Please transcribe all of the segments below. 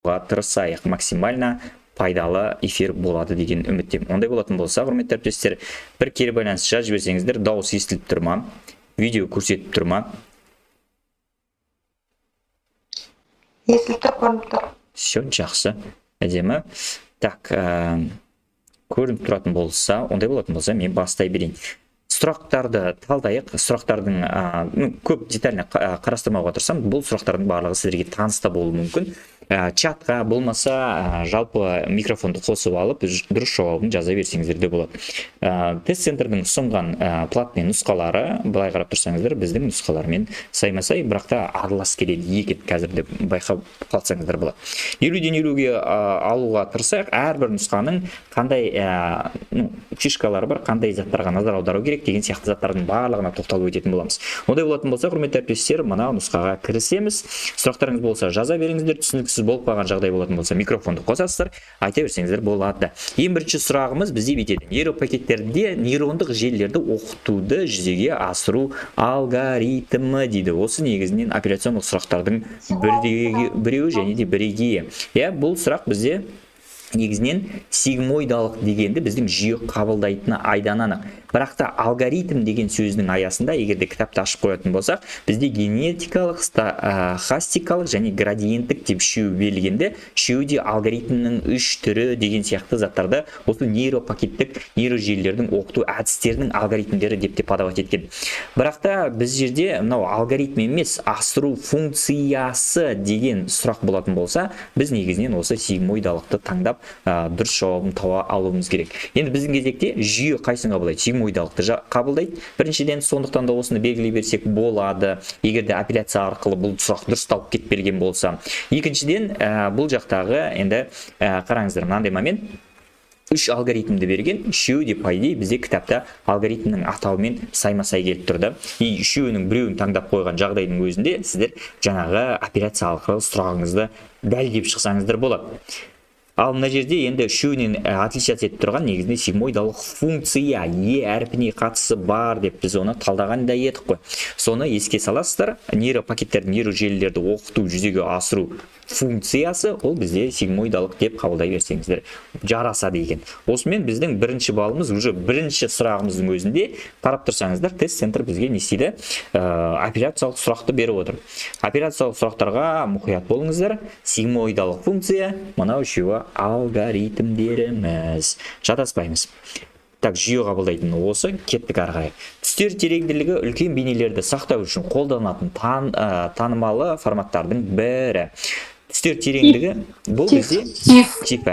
Тырысайық, максимально пайдалы эфир болады деген үміттемін. Ондай болатын болса, құрметті әріптестер, бір кері байланыс жазып жіберсеңіздер. Дауыс естіліп тұр ма, видео көрсетіп тұр ма? Естіліп тұр, көрініп тұр. Все, жақсы, әдемі. Так, көрініп тұратын болса, ондай болатын болса, мен бастай берейін. Сұрақтарды талдайық. Сұрақтардың ну, көп детально қарастырмауға тырысамын. Бұл сұрақтардың барлығы сіздерге таныс та болуы мүмкін. Чатқа болмаса, жалпы микрофонды қосып алып, дұрыс жауабын жаза берсеңіздер де болады. Тест центрдің ұсынған платный нұсқалары, былай қарап тұрсаңыздар, біздің нұсқалармен сайма сай, бірақ та аралас келеді екен, қазір де байқап қалсаңыздар болады. 50-ден 50-ге алуға тырысайық. Әрбір нұсқаның қандай ну, фишкалары бар, қандай заттарға назар аудару керек деген сияқты заттардың барлығына тоқталып өтетін боламыз. Ондай болатын болса, құрметті әріптестер, мына нұсқаға кірісеміз. Сұрақтарыңыз болса, жаза беріңіздер. Түсініксіз болып қалған жағдай болатын болса, микрофонды қосасыздар, айта берсеңіздер болады. Ең бірінші сұрағымыз бізде бүйтеді: нейропакеттерде нейрондық желілерді оқытуды жүзеге асыру алгоритмі дейді. Осы негізінен апелляциондық сұрақтардың біреуі және де бірегейі, иә. Бұл сұрақ бізде негізінен сигмоидалық дегенді біздің жүйе қабылдайтыны айдан анық. Бірақ та алгоритм деген сөзінің аясында, егер де кітапты ашып қоятын болсақ, бізде генетикалық, стохастикалық және градиенттік деп үшеуі берілгенде, үшеуі де алгоритмнің үш түрі деген сияқты заттарды осы нейропакеттік нейрожелілердің оқыту әдістерінің алгоритмдері деп те подавать еткен. Бірақ та біз жерде мынау алгоритм емес, асыру функциясы деген сұрақ болатын болса, біз негізінен осы сигмоидалықты таңдап, дұрыс жауабын таба алуымыз керек. Енді біздің кезекте жүйе қайсысын қабылдайды? Сигмоидалықты қабылдайды біріншіден, сондықтан да осыны белгілей берсек болады, егер де апелляция арқылы бұл сұрақ дұрысталып кетпелген болса. Екіншіден, бұл жақтағы енді қараңыздар, мынандай момент: үш алгоритмді берген, үшеуі де, по идее, бізде кітапта алгоритмнің атауымен сайма сай келіп тұр да. И үшеуінің біреуін таңдап қойған жағдайдың өзінде сіздер жаңағы апелляция арқылы сұрағыңызды дәлдеп шықсаңыздар болады. Ал мына жерде енді үшеуінен отличаться етіп тұрған негізінде сигмоидалық функция, е әрпіне қатысы бар деп біз оны талдаған да едік қой. Соны еске саласыздар: нейропакеттерді, нейрожелілерді оқыту жүзеге асыру функциясы ол бізде сигмоидалық деп қабылдай берсеңіздер жарасады екен. Осымен біздің бірінші балымыз уже бірінші сұрағымыздың өзінде, қарап тұрсаңыздар, тест центр бізге не істейді? Апелляциялық сұрақты беріп отыр. Апелляциялық сұрақтарға мұқият болыңыздар. Сигмоидалық функция, мынау үшеуі алгоритмдеріміз, шатаспаймыз. Так, жүйе қабылдайтын осы. Кеттік ары қарай. Түстер тереңділігі үлкен бейнелерді сақтау үшін қолданылатын танымалы форматтардың бірі. Түстер тереңдігі бұл бізде TIFF. TIFF,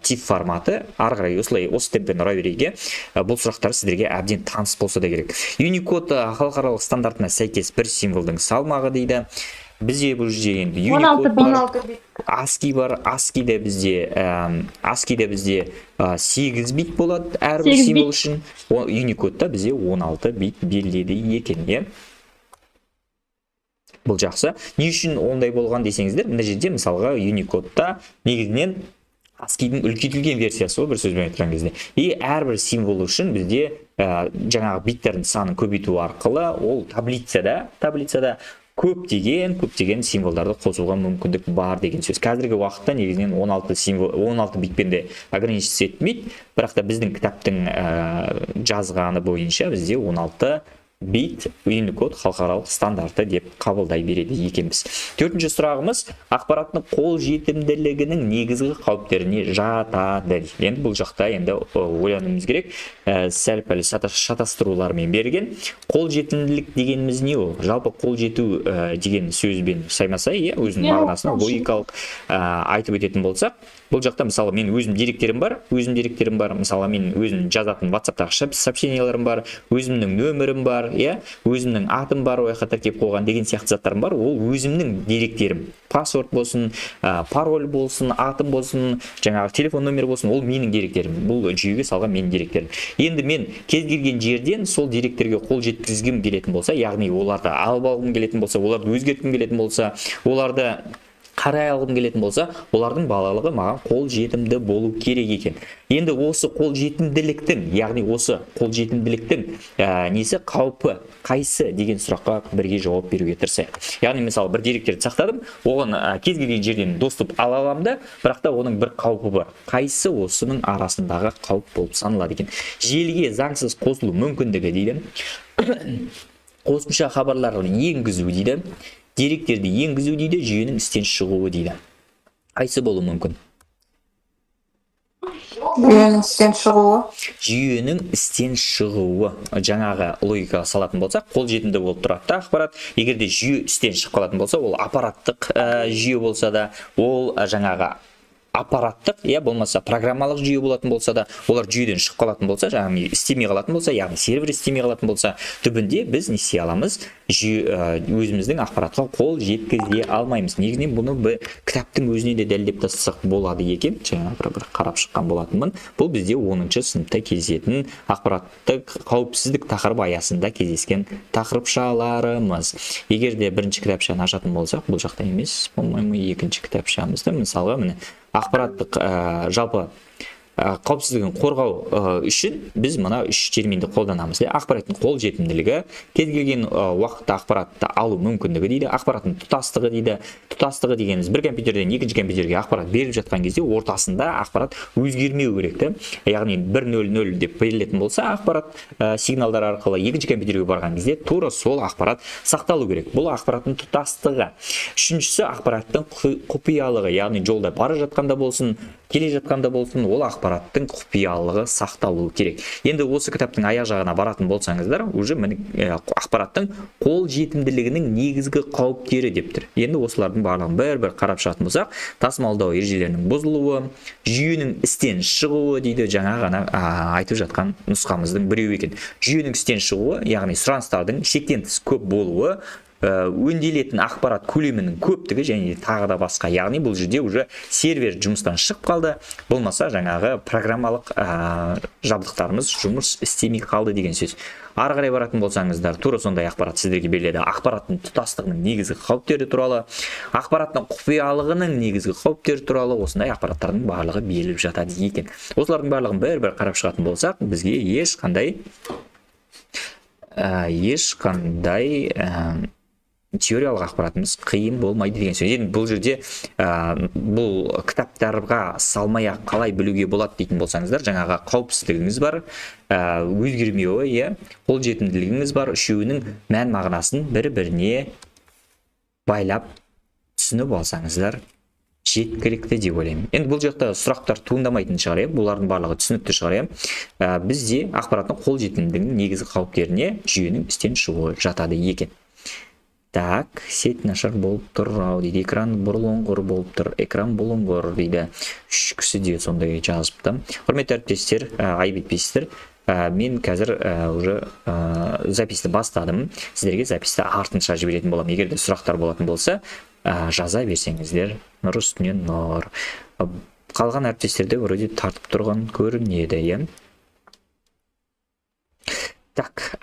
TIFF форматы. Ары қарай осылай, осы темппен ұра берейік, иә. Бұл сұрақтар сіздерге әбден таныс болса да керек. Unicode халықаралық стандартына сәйкес бір символдың салмағы дейді. Бізде бұл жерде енді 16 Unicode бит. бар, 16 бит. ASCII бар. ASCII-де бізде 8 бит болады әрбір 8 символ бит. үшін. Unicode-та бізде 16 бит беріледі екен, иә. Бұл жақсы. Не үшін ондай болған десеңіздер, мына жерде, мысалға, Unicode-та негізінен ASCII-дің үлкейтілген версиясы ғой, бір сөзбен айтқан кезде. И әрбір символ үшін бізде жаңағы биттердің санын көбейту арқылы ол таблицада көптеген символдарды қосуға мүмкіндік бар деген сөз. Қазіргі уақытта негізінен 16 символ, 16 битпен де ограничиться етмейді, бірақ та біздің кітаптың жазғаны бойынша бізде 16 бит Unicode халықаралық стандарты деп қабылдай береді екенбіз. Төртінші сұрағымыз: ақпараттың қол жетімділігінің негізгі қауіптеріне жатады. Енді бұл жақта енді ойлануымыз керек. Сәл пәл шатастырулармен берген. Қол жетімділік дегеніміз не ол? Жалпы қол жету деген сөзбен сайма сай, иә, өзінің мағынасына логикалық айтып өтетін болсақ, бұл жақта, мысалы, мен өзім деректерім бар, өзім деректерім бар, мысалы, мен өзім жазатын WhatsAppтағы сообщенияларым бар, өзімнің нөмірім бар, иә, өзімнің атым бар, ол жаққа тіркеп қойған деген сияқты заттарым бар. Ол өзімнің деректерім: паспорт болсын, пароль болсын, атым болсын, жаңағы телефон нөмірі болсын, ол менің деректерім, бұл жүйеге салған менің деректерім. Енді мен кез келген жерден сол деректерге қол жеткізгім келетін болса, яғни оларды алып алғым келетін болса, оларды өзгерткім келетін болса, оларды Қарай алғым келетін болса, олардың барлығы маған қолжетімді болу керек екен. Енді осы қолжетімділіктің, яғни осы қолжетімділіктің несі, қаупі қайсы деген сұраққа бірге жауап беруге тырысайық. Яғни мысалы бір деректерді сақтадым, оған кез келген жерден доступ ала аламын да, бірақ та оның бір қаупі бар. Қайсы осының арасындағы қауіп болып саналады екен? Желіге заңсыз қосылу мүмкіндігі дейді. Қосымша хабарларды енгізу дейді. Деректерді енгізу дейді, жүйенің істен шығуы дейді. Қайсы болуы мүмкін? Жүйенің істен шығуы. Жүйенің істен шығуы. Жаңағы логикаға салатын болсақ, қолжетімді болып тұрады да ақпарат. Егер де жүйе істен шығып қалатын болса, ол аппараттық жүйе болса да, ол жаңағы аппараттық, я болмаса программалық жүйе болатын болса да, олар жүйеден шығып қалатын болса, жаңағы істемей қалатын болса, яғни сервер істемей қалатын болса, түбінде біз не істей аламыз? Жүйе, өзіміздің ақпаратқа қол жеткізе алмаймыз. Негізінен бұны бір кітаптың өзіне де дәлелдеп тастасақ болады екен. Жаңа бір қарап шыққан болатынмын. Бұл бізде 10-шы сыныпта кездесетін ақпараттық қауіпсіздік тақырыбы аясында кездескен тақырыпшаларымыз. Егер де бірінші кітапшаны ашатын болсақ, бұл жақта емес, по-моему, екінші кітапшамызда, мысалға, міне, ақпараттық жалпы қауіпсіздігін қорғау үшін біз мына үш терминді қолданамыз. Ақпараттың қолжетімділігі, кез келген уақытта ақпаратты алу мүмкіндігі дейді, ақпараттың тұтастығы дейді. Тұтастығы дегеніміз бір компьютерден екінші компьютерге ақпарат беріліп жатқан кезде ортасында ақпарат өзгермеу керек те. Яғни 1.0.0 деп берілетін болса ақпарат сигналдар арқылы екінші компьютерге барған кезде тура сол ақпарат сақталу керек. Бұл ақпараттың тұтастығы. Үшіншісі ақпараттың құпиялығы, яғни жолда бара жатқанда болсын, келе жатқанда болсын, ол ақпараттың құпиялығы сақталуы керек. Енді осы кітаптың аяқ жағына баратын болсаңыздар, уже міне ақпараттың қолжетімділігінің негізгі қауіптері деп тұр. Енді осылардың барлығын бір-бір қарап шығатын болсақ, тасымалдау ережелерінің бұзылуы, жүйенің істен шығуы дейді, жаңа ғана айтып жатқан нұсқамыздың біреуі екен. Жүйенің істен шығуы, яғни сұраныстардың шектен тыс көп болуы, өңделетін ақпарат көлемінің көптігі және тағы да басқа. Яғни бұл жерде уже сервер жұмыстан шығып қалды, болмаса жаңағы программалық жабдықтарымыз жұмыс істемей қалды деген сөз. Ары қарай баратын болсаңыздар, тура сондай ақпарат сіздерге беріледі. Ақпараттың тұтастығының негізгі қауіптері туралы, ақпараттың құпиялығының негізгі қауіптері туралы осындай ақпараттардың барлығы беріліп жатады екен. Осылардың барлығын бір-бір қарап шығатын болсақ, бізге ешқандай теориялық ақпаратымыз қиын болмайды деген сөз. Енді бұл жерде бұл кітаптарға салмай-ақ қалай білуге болады дейтін болсаңыздар, жаңағы қауіпсіздігіңіз бар, өзгермеуі, иә, қолжетімділігіңіз бар, үшеуінің мән мағынасын бір-біріне байлап түсініп алсаңыздар жеткілікті деп ойлаймын. Енді бұл жақта сұрақтар туындамайтын шығар, иә, бұлардың барлығы түсінікті шығар, иә. Бізде ақпараттың қолжетімділігінің негізгі қауіптеріне жүйенің істен шығуы жатады екен. Так, сеть нашар болып тұр ау дейді, экран бұлыңғыр болып тұр, экран бұлыңғыр дейді. Үш кісі де сондай жазыпты. Құрметті әріптестер, айып етпейсіздер. Мен қазір уже записьті бастадым. Сіздерге записьті артынша жіберетін боламын. Егер де сұрақтар болатын болса, жаза берсеңіздер, нұр үстіне нұр. Қалған әріптестерді вроде тартып тұрған көрінеді, иә. Так,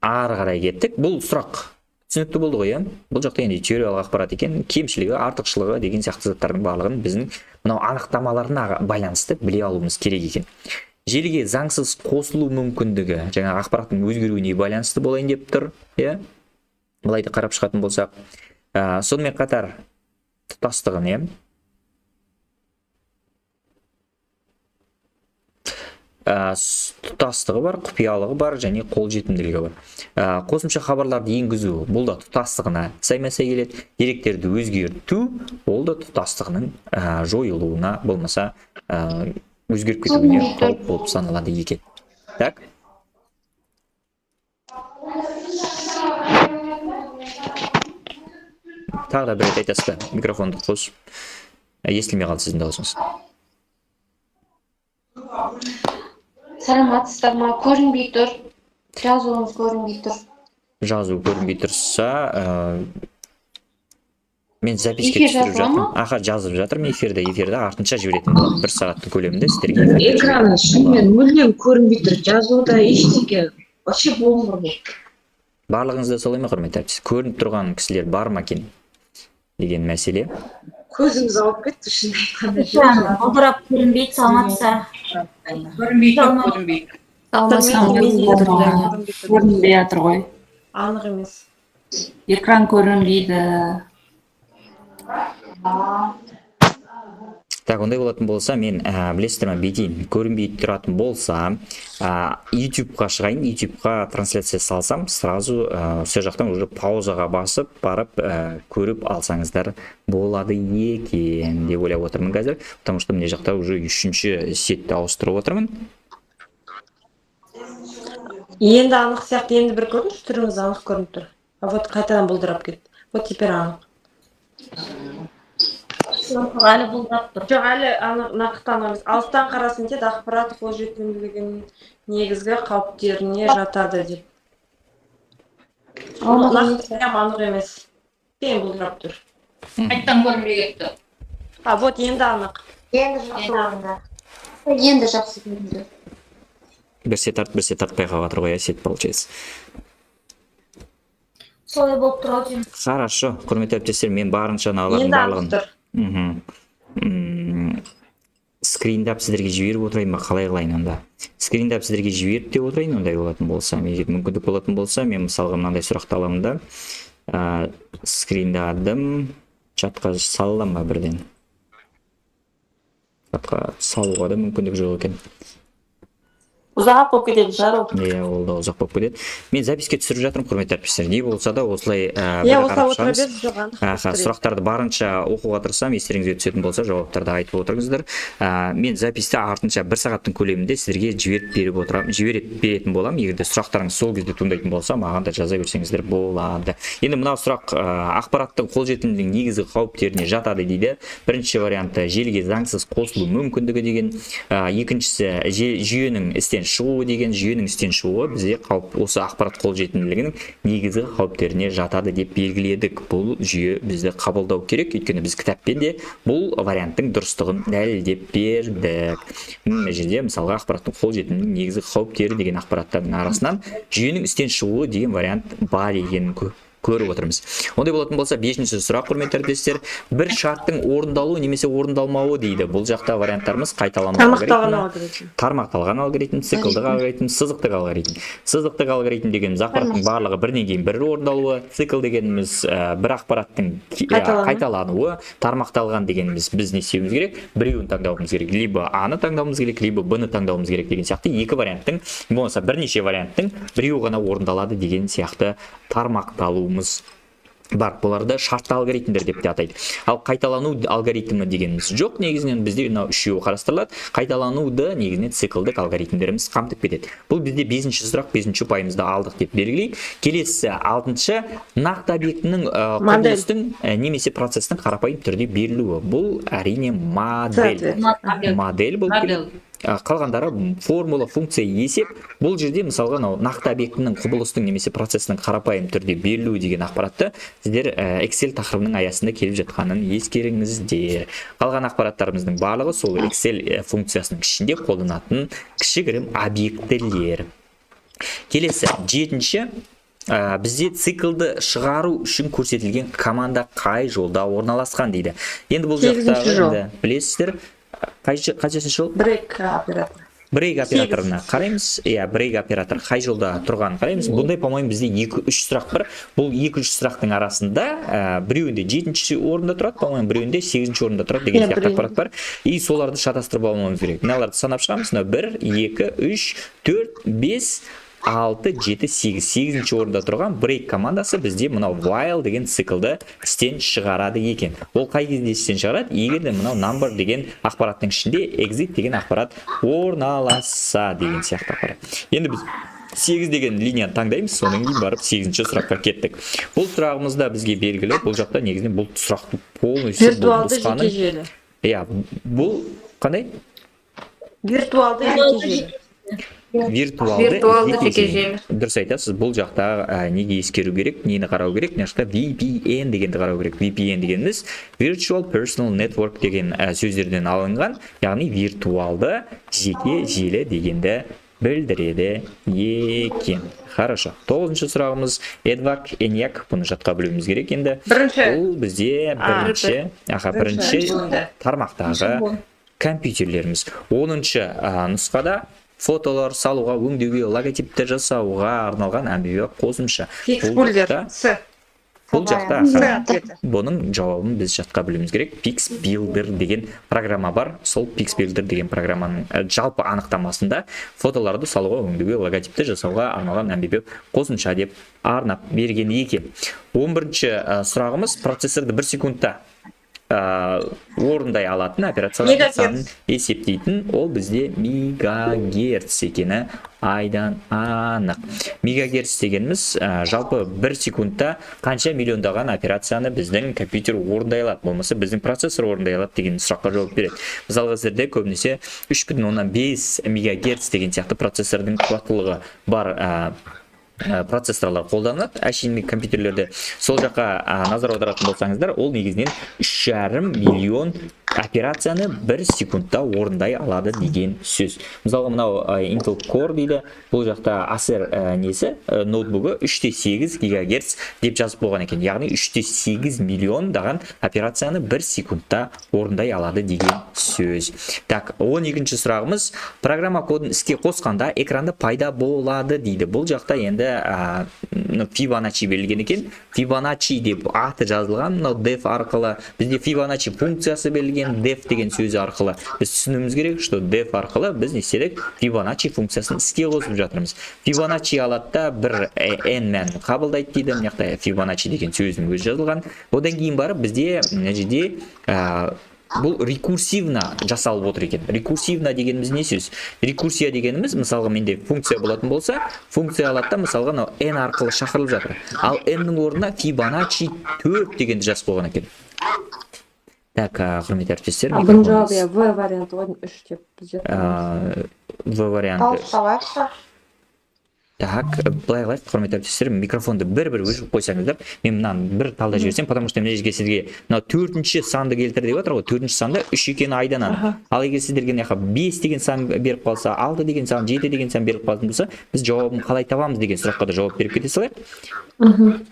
ары қарай кеттік. Бұл сұрақ түсінікті болды ғой, иә? Бұл жақта енді теориялық ақпарат екен, кемшілігі, артықшылығы деген сияқты заттардың барлығын біздің мынау анықтамаларына байланысты біле алуымыз керек екен. Желіге заңсыз қосылу мүмкіндігі жаңағы ақпараттың өзгеруіне байланысты болайын деп тұр, иә? Былай да қарап шығатын болсақ, сонымен қатар тұтастығын, иә? Тұтастығы бар, құпиялығы бар және қолжетімділігі бар. Қосымша хабарларды енгізу, бұл да тұтастығына сай-мәсай келеді. Деректерді өзгерту, ол да тұтастығының жойылуына, болмаса, өзгеріп кетуіне қауіп болып саналады екен. Так. Тағы да бір рет айтасыз ба? Микрофонды қос. Естілмей қалды сіздің дауысыңыз. Саламатсыздар ма? Көрінбей тұр. Жазуыңыз көрінбей тұр. Жазу көрінбей тұрса, мен записке Эфир түсіріп жазыла ма? жатырмын. Аха, жазып жатырмын эфирді, эфирді артынша жіберетін боламын. Бір сағаттың көлемінде сіздерге эфирді Экран жіберетін шынымен боламын. мүлдем көрінбей тұр. Жазу да ештеңе вообще болмаған болып тұр. Барлығыңызда солай ма, құрметті әріптестер? Көрініп тұрған кісілер бар ма екен? Деген мәселе. Көзіміз ауырып кетті, шынын айтқанда. Экран бұлдырап көрінбейді, саламатсыздар. Көрінбейді, көрінбейді. Көрінбей жатыр ғой. Анық емес. Экран көрінбейді. Так, ондай болатын болса, мен білесіздер ма, бүйтейін: көрінбей тұратын болса, YouTube-қа шығайын, YouTube-қа трансляция салсам, сразу сол жақтан уже паузаға басып барып, көріп алсаңыздар болады екен деп ойлап отырмын қазір, потому что мына жақта уже үшінші сеть ті ауыстырып отырмын. Енді анық сияқты, енді бір көріңізші, түріңіз анық көрініп тұр. А вот қайтадан бұлдырап кетті. Вот теперь анық. Әлі бұлдырап тұр. Жоқ, әлі анық, нақты анық емес. Алыстан қарасын деді, ақпарат қолжетімділігінің негізгі қауіптеріне жатады деп. Нақты прям анық емес. Кейін бұлдырап тұр. Қайтадан көрінбей кетті. А вот енді анық. Енді жақсы көрінді. Енді жақсы көрінді. Бірсе тарт, бірсе тартпай қалып жатыр ғой, иә, сеть получается. Солай болып тұр ау деймін. Хорошо, құрметті әріптестер, мен барынша мыналардың Енді анық барлығын тұр. Скриндап сіздерге жіберіп отырайын ба, қалай қылайын онда? Скриндап сіздерге жіберіп те отырайын. Ондай болатын болса, егер мүмкіндік болатын болса, мен мысалға мынандай сұрақты аламын да, скриндадым, чатқа сала аламын ба бірден? Чатқа салуға да мүмкіндік жоқ екен. Ұзақ болып кететін шығар ол. Иә, ол да ұзақ болып кетеді. Мен запись ке түсіріп жатырмын, құрметті әріптестер, не болса да осылай Иә, бір осылай қарап отыра шығамыз. бер, жоқ, анық болып Аха, тұр. сұрақтарды барынша оқуға тырысамын. Естеріңізге түсетін болса, жауаптарды айтып отырыңыздар. Мен запись ті артынша бір сағаттың көлемінде сіздерге жіберіп беріп отырамын, жіберіп беретін боламын. Егер де сұрақтарыңыз сол кезде туындайтын болса, маған да жаза берсеңіздер болады. Енді мынау сұрақ ақпараттың қолжетімділігінің негізгі қауіптеріне жатады дейді. Бірінші варианты — желіге заңсыз қосылу мүмкіндігі деген, екіншісі жүйенің істен шығуы деген. Жүйенің істен шығуы бізде қауіп, осы ақпарат қолжетімділігінің негізгі қауіптеріне жатады деп белгіледік. Бұл жүйе бізді қабылдау керек, өйткені біз кітаппен де бұл варианттың дұрыстығын дәлелдеп бердік. Мына жерде, мысалға, ақпараттың қолжетімділігінің негізгі қауіптері деген ақпараттардың арасынан жүйенің істен шығуы деген вариант бар екенін көріп отырмыз. Ондай болатын болса, бесінші сұрақ, құрметті әріптестер: бір шарттың орындалуы немесе орындалмауы дейді. Бұл жақта варианттарымыз: қайталану Тармақталған алгоритмі, алгоритм. Тармақталған алгоритм, циклдық алгоритм, сызықтық алгоритм. Сызықтық алгоритм дегеніміз — ақпараттың барлығы бірінен кейін бірі орындалуы, цикл дегеніміз бір ақпараттың Қайталану. қайталануы, тармақталған дегеніміз — біз не істеуіміз керек? Біреуін таңдауымыз керек: либо А-ны таңдауымыз керек, либо Б-ны таңдауымыз керек деген сияқты. Екі варианттың, болмаса бірнеше варианттың біреуі ғана орындалады деген сияқты тармақталуымыз бар. Бұларды шартты алгоритмдер деп те атайды. Ал қайталану алгоритмі дегеніміз жоқ. Негізінен бізде мынау үшеуі қарастырылады. Қайталануды негізінен циклдік алгоритмдеріміз қамтып кетеді. Бұл бізде бесінші сұрақ, бесінші ұпайымызды алдық деп белгілейік. Келесі, алтыншы: нақты объектінің, Модель. құбылыстың немесе процесстің қарапайым түрде берілуі. Бұл, әрине, модель. Ответ. Модель болып Модель. келеді. Қалғандары формула, функция, есеп. Бұл жерде, мысалға, мынау нақты объектінің, құбылыстың немесе процесстің қарапайым түрде берілуі деген ақпаратты сіздер Excel тақырыбының аясында келіп жатқанын ескеріңіздер. Қалған ақпараттарымыздың барлығы сол Excel функциясының ішінде қолданатын кішігірім объектілер. Келесі, жетінші: бізде циклді шығару үшін көрсетілген команда қай жолда орналасқан дейді. Енді бұл Сегізінші жақтағы жол. енді білесіздер, қайсыншы жол? Break оператор. Break операторына қараймыз, иә. Break оператор қай жолда тұрғанын қараймыз. Бұндай, по моему, бізде екі үш сұрақ бар. Бұл екі үш сұрақтың арасында біреуінде жетінші орында тұрады, по моему, біреуінде сегізінші орында тұрады деген Иә, сияқты біреуінде. ақпарат бар. И соларды шатастырып алмауымыз керек. Мыналарды санап шығамыз. Мынау бір, екі, үш, төрт, бес, алты, жеті, сегіз. Сегізінші орында тұрған break командасы бізде мынау while деген циклді істен шығарады екен. Ол қай кезде істен шығарады? Егер де мынау number деген ақпараттың ішінде exit деген ақпарат орналасса деген сияқты ақпарат. Енді біз сегіз деген линияны таңдаймыз, содан кейін барып сегізінші сұраққа кеттік. Бұл сұрағымыз да бізге белгілі. Бұл жақта негізінен бұл сұрақты полностью бұл Виртуалды нұсқаның жеке желі. Иә, бұл қандай? Виртуалды жеке желі. Виртуалды, Виртуалды жеке желі. Дұрыс айтасыз. Бұл жақта неге ескеру керек, нені қарау керек? Мына жақта VPN дегенді қарау керек. VPN дегеніміз Virtual Personal Network деген сөздерден алынған, яғни виртуалды жеке желі дегенді Білдіреді екен. Хорошо. Тоғызыншы сұрағымыз: EDVAC, ENIAC, бұны жатқа білуіміз керек енді. Бірінші. Бұл бізде бірінші, аха, бірінші Буынды. тармақтағы компьютерлеріміз. 10-шы нұсқада фотолар салуға, өңдеуге, логотиптер жасауға арналған әмбебап қосымша. Пикс Бұл Буллер. жақта- С. Бұл жақта, С аха, ответі. бұның жауабын біз жатқа білуіміз керек. Pix Builder деген программа бар. Сол Pix Builder деген программаның жалпы анықтамасында фотоларды салуға, өңдеуге, логотипті жасауға арналған әмбебап қосымша деп арнап берген екен. 11-ші сұрағымыз: процессорды бір секундта орындай алатын операциялардың Мегагерц. санын есептейтін. Ол бізде мегагерц екені айдан анық. Мегагерц дегеніміз жалпы бір секундта қанша миллиондаған операцияны біздің компьютер орындай алады, болмаса біздің процессор орындай алады деген сұраққа жауап береді. Мысалға, сіздерде көбінесе 3,5 мегагерц деген сияқты процессордың қуаттылығы бар процессорлар қолданылады әшейін компьютерлерде. Сол жаққа назар аударатын болсаңыздар, ол негізінен 3,5 миллион операцияны бір секундта орындай алады деген сөз. Мысалға, мынау Intel Core дейді, бұл жақта Acer несі ноутбугы 3,8 гигагерц деп жазып қойған екен, яғни 3,8 миллиондаған операцияны бір секундта орындай алады деген сөз. Так, 12 сұрағымыз: программа кодын іске қосқанда экранда пайда болады дейді. Бұл жақта енді Фибоначчи берілген екен. Фибоначчи деп аты жазылған. Мынау def арқылы бізде Фибоначчи функциясы берілген. Def деген сөзі арқылы біз түсінуіміз керек, что def арқылы біз не істедік? Фибоначчи функциясын іске қосып жатырмыз. Фибоначчи алады да, бір n мәнін қабылдайды дейді. Мына жақта Фибоначчи деген сөздің өзі жазылған. Одан кейін барып бізде мына жерде бұл рекурсивно жасалып отыр екен. Рекурсивно дегеніміз не сөз? Рекурсия дегеніміз, мысалға, менде функция болатын болса, функция алады да, мысалға, мынау n арқылы шақырылып жатыр. Ал n-нің орнына Фибоначчи 4 дегенді жазып қойған екен. Так, құрметті әріптестер, А бұның жауабы микрофонымыз- иә, В варианты ғой, үш деп бізде. В варианты. Дауысталайықшы. Так, былай қылайық, құрметті әріптестер, микрофонды бір бір өшіріп қойсаңыздар, мен мынаны бір талдап жіберсем, потому что мына жерге сізге мынау төртінші санды келтір деп жатыр ғой. Төртінші санда үш екені айдан анық. Ал егер сіздерге мына жаққа бес деген сан беріп қалса, алты деген сан, жеті деген сан беріп қалатын болса, біз жауабын қалай табамыз деген сұраққа да жауап беріп кете салайық.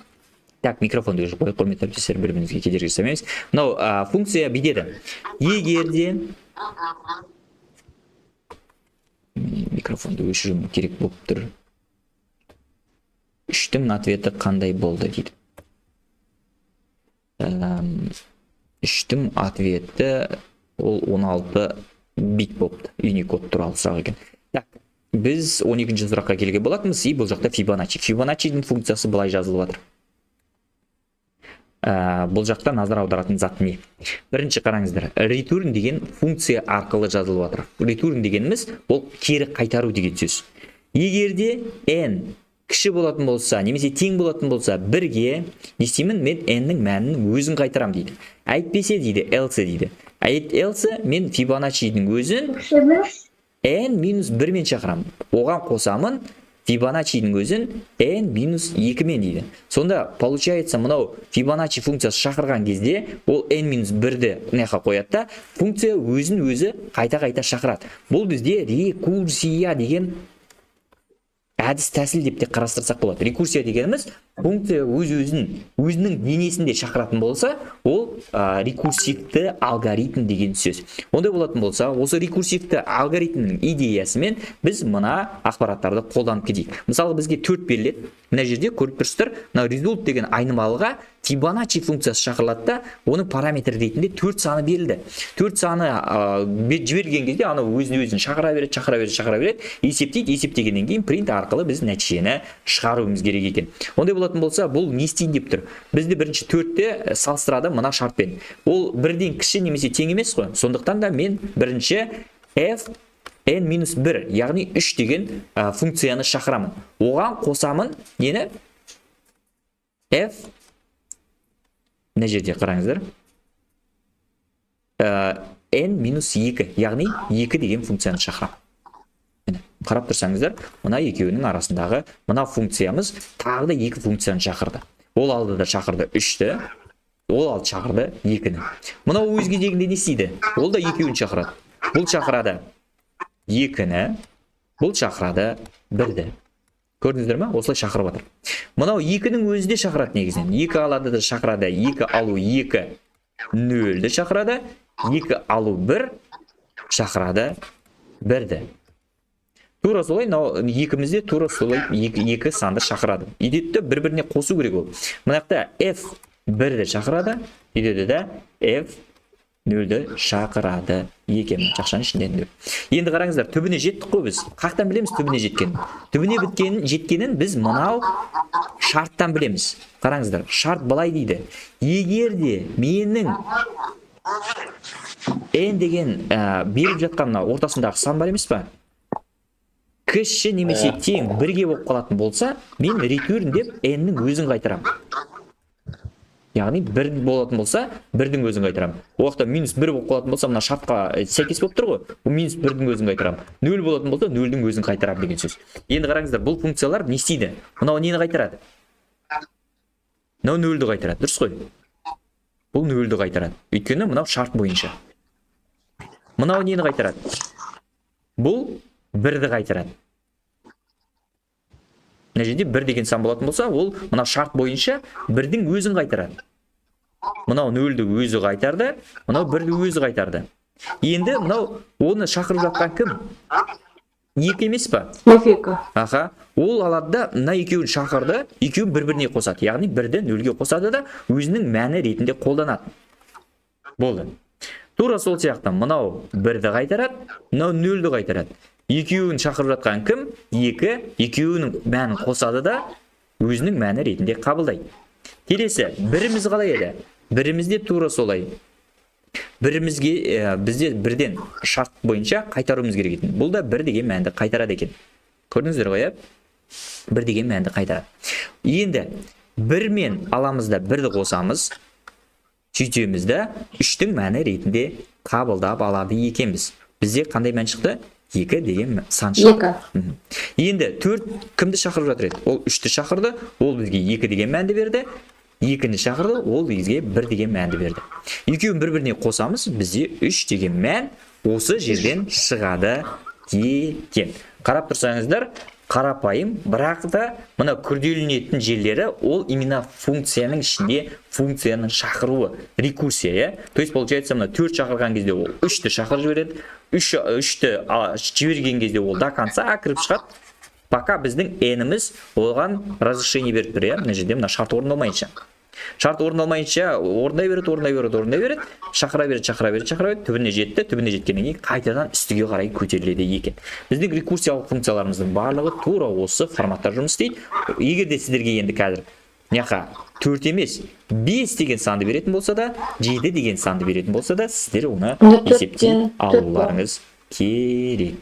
Так, микрофонды өшіріп қояйық, құрметті әріптестер, бір бірімізге кедергі жасамаймыз. Мынау функция бүйтеді. Егер де микрофонды өшіруім керек болып тұр. Үштің ответі қандай болды дейді. Үштің ответі ол 16 бит болыпты. Unicode туралы сұрақ екен. Так, біз 12 сұраққа келген болатынбыз, и бұл жақта Фибоначчи. Фибоначчидің функциясы былай жазылып жатыр. Бұл жақта назар аударатын зат не? Бірінші қараңыздар, return деген функция арқылы жазылып жатыр. Return дегеніміз ол кері қайтару деген сөз. Егер де n кіші болатын болса немесе тең болатын болса бірге, не істеймін мен? N-нің мәнін өзін қайтарамын дейді. Әйтпесе дейді, else дейді. Else мен Фибоначчидің өзін n минус бірмен шақырамын. Оған қосамын Фибоначчидің өзін n минус екімен дейді. Сонда получается, мынау Фибоначчи функциясы шақырған кезде ол n минус бірді мына жаққа қояды да, функция өзін өзі қайта-қайта шақырады. Бұл бізде рекурсия деген әдіс тәсіл деп те қарастырсақ болады. Рекурсия дегеніміз функция өз өзін өзінің денесінде шақыратын болса, ол рекурсивті алгоритм деген сөз. Ондай болатын болса, осы рекурсивті алгоритмнің идеясымен біз мына ақпараттарды қолданып кетейік. Мысалы, бізге 4 беріледі. Мына жерде көріп тұрсыздар, мына result деген айнымалыға Фибоначчи функциясы шақырылады да, оның параметр ретінде 4 саны берілді. 4 саны жіберген кезде анау өзін өзін шақыра береді, шақыра береді, шақыра береді, есептейді. Есептегеннен кейін print арқылы біз нәтижені шығаруымыз керек екен. Ондай болатын болса, бұл не істейін деп тұр? Бізде бірінші 4-те салыстырады мына шартпен. Ол бірден кіші немесе тең емес қой. Сондықтан да мен бірінші f n минус 1, яғни 3 деген функцияны шақырамын. Оған қосамын нені? F, мына жерде қараңыздар. N минус 2, яғни 2 деген функцияны шақырамын. Міне, қарап тұрсаңыздар, мына екеуінің арасындағы мына функциямыз тағы да екі функцияны шақырды. Ол алдыда шақырды 3-ті, ол алды шақырды 2-ні. Мынау өз кезегінде не істейді? Ол да екеуін шақырады. Бұл шақырады 2-ні, Бұл шақырады бірді. Көрдіңіздер ма? Осылай шақырып жатыр. Мынау екінің өзі де шақырады негізінен. Екі алады да шақырады. Екі алу екі нөлді шақырады. Екі алу бір шақырады бірді. Тура солай мынау екімізде тура солай екі санды шақырады. Үйдетті бір біріне қосу керек ол. Мына жақта f бірді шақырады, үйдеді да f нөлді шақырады екен. Жақшаның ішінде нөл. Енді қараңыздар, түбіне жеттік қой біз. Қаяқтан білеміз түбіне жеткенін? Түбіне жеткенін біз мынау шарттан білеміз. Қараңыздар, шарт былай дейді. Егер де менің n деген беріп жатқан мына ортасындағы сан бар емес па? Кіші немесе тең бірге болып қалатын болса, мен return деп n-нің өзін қайтарамын. Яғни бір болатын болса, бірдің өзін қайтарамын. Ол уақытта минус бір болып қалатын болса, мына шартқа сәйкес болып тұр ғой, бұл минус бірдің өзін қайтарамын. Нөл болатын болса, нөлдің өзін қайтарамын деген сөз. Енді қараңыздар, бұл функциялар не істейді? Мынау нені қайтарады? Мынау нөлді қайтарады, дұрыс қой? Бұл нөлді қайтарады. Өйткені мынау шарт бойынша. Мынау нені қайтарады? Бұл бірді қайтарады. Мына жерде бір деген сан болатын болса, ол мына шарт бойынша бірдің өзін қайтарады. Мынау нөлді өзі қайтарды, мынау бірді өзі қайтарды. Енді мынау оны шақырып жатқан кім? Екі емес па? Екі. Аха, ол алады да мына екеуін шақырды, екеуін бір-біріне қосады. Яғни бірді нөлге қосады да өзінің мәні ретінде қолданады. Болды. Тура сол сияқты мынау бірді қайтарады, мынау нөлді қайтарады. Екеуін шақырып жатқан кім? Екі, екеуінің мәнін қосады да өзінің мәні ретінде қабылдайды. Келесі, біріміз қалай еді? Біріміз де тура солай. Бірімізге, бізде бірден шарт бойынша қайтаруымыз керек екен. Бұл да бір деген мәнді қайтарады екен. Көрдіңіздер ғой, иә? Бір деген мәнді қайтарады. Енді бірмен аламыз да бірді қосамыз. Сөйтеміз да үштің мәні ретінде қабылдап алады екенбіз. Бізде қандай мән шықты? 2 деген сан шықты. 2. Енді 4 кімді шақырып жатыр еді? Ол 3-ті шақырды, ол бізге 2 деген мәнді берді. 2-ні шақырды, ол бізге 1 деген мәнді берді. Екеуін бір-біріне қосамыз, бізде 3 деген мән осы жерден шығады екен. Қарап тұрсаңыздар, қарапайым, бірақ та мына күрделенетін жерлері ол именно функцияның ішінде функцияның шақыруы, рекурсия, иә? То есть получается мына 4 шақырған кезде ол 3-ті шақырып жібереді, 3-ті жіберген кезде ол до конца кіріп шығады. Пока біздің n-іміз оған разрешение беріп тұр, иә? Мына жерде мына шарт орындалмайынша. Шарт орындалмайынша орындай береді, орындай береді, орындай береді, шақыра береді, шақыра береді, шақыра береді, түбіне жетті, түбіне жеткеннен кейін қайтадан үстіге қарай көтеріледі екен. Біздің рекурсиялық функцияларымыздың барлығы тура осы форматта жұмыс істейді. Егер де сіздерге енді қазір мыняқа 4 емес, 5 деген санды беретін болса да, 7 деген санды беретін болса да, сіздер оны есептей алуларыңыз керек.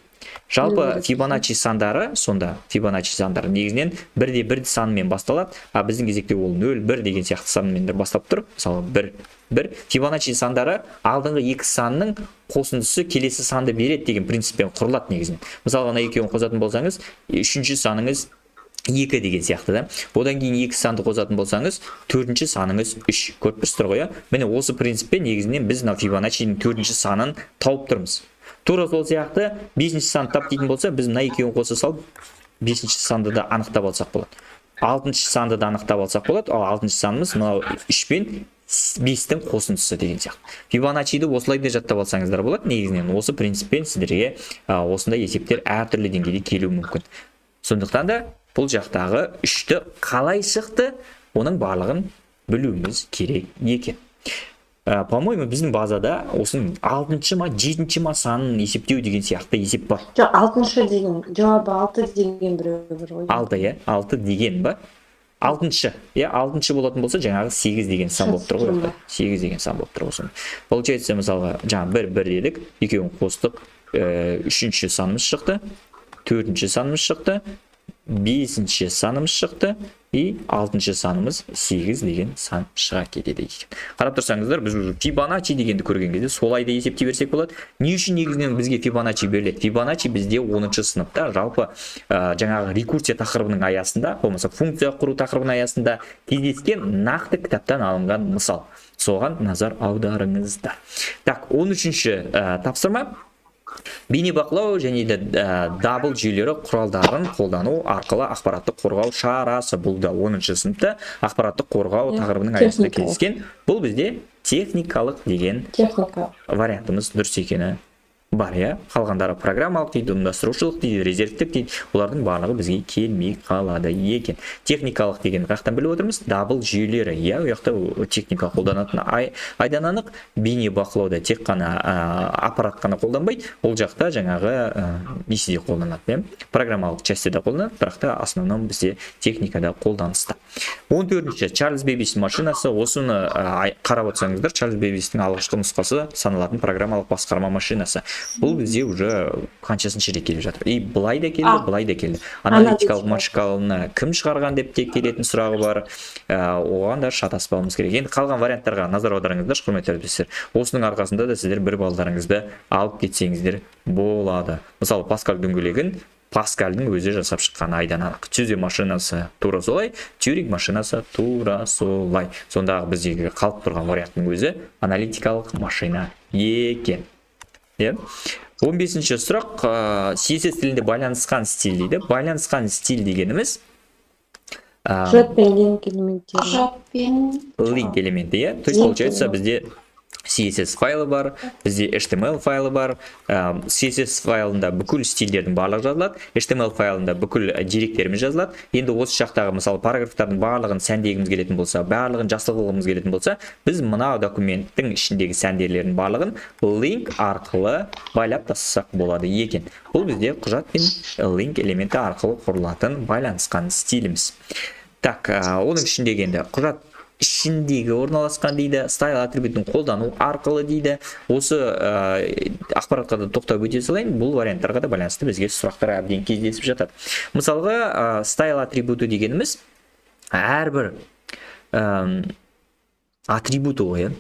Жалпы Фибоначчи сандары, сонда Фибоначчи сандары негізінен бірде бір санымен басталады, а біздің кезекте ол 0, 1 деген сияқты санмен де бастап тұр. Мысалы 1, 1. Фибоначчи сандары алдыңғы екі санның қосындысы келесі санды береді деген принциппен құрылады негізінен. Мысалы ана екеуін қосатын болсаңыз, үшінші саныңыз 2 деген сияқты да. Одан кейін екі санды қосатын болсаңыз, төртінші саныңыз 3. Көріп тұрсыздар ғой, иә? Міне осы принциппен негізінен біз мына Фибоначчидің төртінші санын тауып тұрмыз. Тура сол сияқты бесінші санды тап дейтін болса, біз мына екеуін қоса салып бесінші санды да анықтап алсақ болады. Алтыншы санды да анықтап алсақ болады. Ал алтыншы санымыз мынау 3 пен 5-тің қосындысы деген сияқты. Фибоначчиді осылай да жаттап алсаңыздар болады. Негізінен осы принциппен сіздерге осындай есептер әртүрлі деңгейде келуі мүмкін. Сондықтан да бұл жақтағы 3-ті қалай шықты, оның барлығын білуіміз керек екен. По-моему, біздің базада осының алтыншы ма, жетінші ма санын есептеу деген сияқты есеп бар. Жоқ, алтыншы деген, жауабы 6 деген біреу бар ғой. 6, иә? 6 деген ба? Алтыншы, иә, алтыншы болатын болса, жаңағы 8 деген сан болып тұр ғой. 8 деген сан болып тұр ғой сонда. Получается, мысалға, жаңа 1, 1 дедік, екеуін қостық, үшінші санымыз шықты, төртінші санымыз шықты, бесінші санымыз шықты, и алтыншы санымыз 8 деген сан шыға кетеді екен. Қарап тұрсаңыздар, біз уже Фибоначчи дегенді көрген кезде солай да есептей берсек болады. Не үшін негізінен бізге Фибоначчи беріледі? Фибоначчи бізде 10 сыныпта жалпы, жаңағы рекурсия тақырыбының аясында, болмаса функция құру тақырыбының аясында кездескен нақты кітаптан алынған мысал. Соған назар аударыңыздар. Так, 13-ші тапсырма. Бейнебақылау және де дабыл жүйелері құралдарын қолдану арқылы ақпараттық қорғау шарасы. Бұл да 10 сыныпта ақпараттық қорғау тақырыбының аясында кездескен. Бұл бізде техникалық деген Техника. вариантымыз дұрыс екені бар, иә. Қалғандары программалық дейді, ұйымдастырушылық дейді, резервтік дейді, олардың барлығы бізге келмей қалады екен. Техникалық деген қаяқтан біліп отырмыз? Дабыл жүйелері, иә, ол жақта техника қолданатын айдан анық. Бейнебақылауда тек қана аппарат қана қолданбайды, ол жақта жаңағы несі де қолданады, иә, программалық части де қолданады, бірақ та основном бізде техникада қолданыста. 14-ші Чарльз Бэббидждің машинасы. Осыны қарап отырсаңыздар, Чарльз Бэббидждің алғашқы нұсқасы саналатын программалық басқарма машинасы. Бұл бізде уже қаншасыншы рет келіп жатыр. И былай да келді, былай да келді. Аналитикалық машинаны кім шығарған деп те келетін сұрағы бар. Оған да шатаспауымыз керек. Енді қалған варианттарға назар аударыңыздаршы, құрметті әріптестер. Осының арқасында да сіздер бір балдарыңызды алып кетсеңіздер болады. Мысалы, Паскаль дөңгелегін Паскальдың өзі жасап шыққан айдан анық. Цюзе машинасы тура солай, Тьюринг машинасы тура солай. Сондағы біздегі қалып тұрған варианттың өзі аналитикалық машина екен. Иә. 15-ші сұрақ, CSS тілінде байланысқан стиль дейді. Байланысқан стиль дегеніміз, Құжат пен линк элементтері. Құжат пен линк элементі, иә. То есть, Линк получается, элементі. бізде CSS файлы бар, бізде HTML файлы бар. CSS файлында бүкіл стильдердің барлығы жазылады, HTML файлында бүкіл деректеріміз жазылады. Енді осы жақтағы, мысалы, параграфтардың барлығын сәндегіміз келетін болса, барлығын жасыл қылғымыз келетін болса, біз мына документтің ішіндегі сәндерлердің барлығын линк арқылы байлап тастасақ болады екен. Бұл бізде құжат пен линк элементі арқылы құрылатын байланысқан стиліміз. Так, оның ішіндегі енді құжат ішіндегі орналасқан дейді, style атрибутын қолдану арқылы дейді. Осы ақпаратқа да тоқтап өте салайын, бұл варианттарға да байланысты бізге сұрақтар әбден кездесіп жатады. Мысалға, style атрибуты дегеніміз әрбір атрибуты ғой, иә.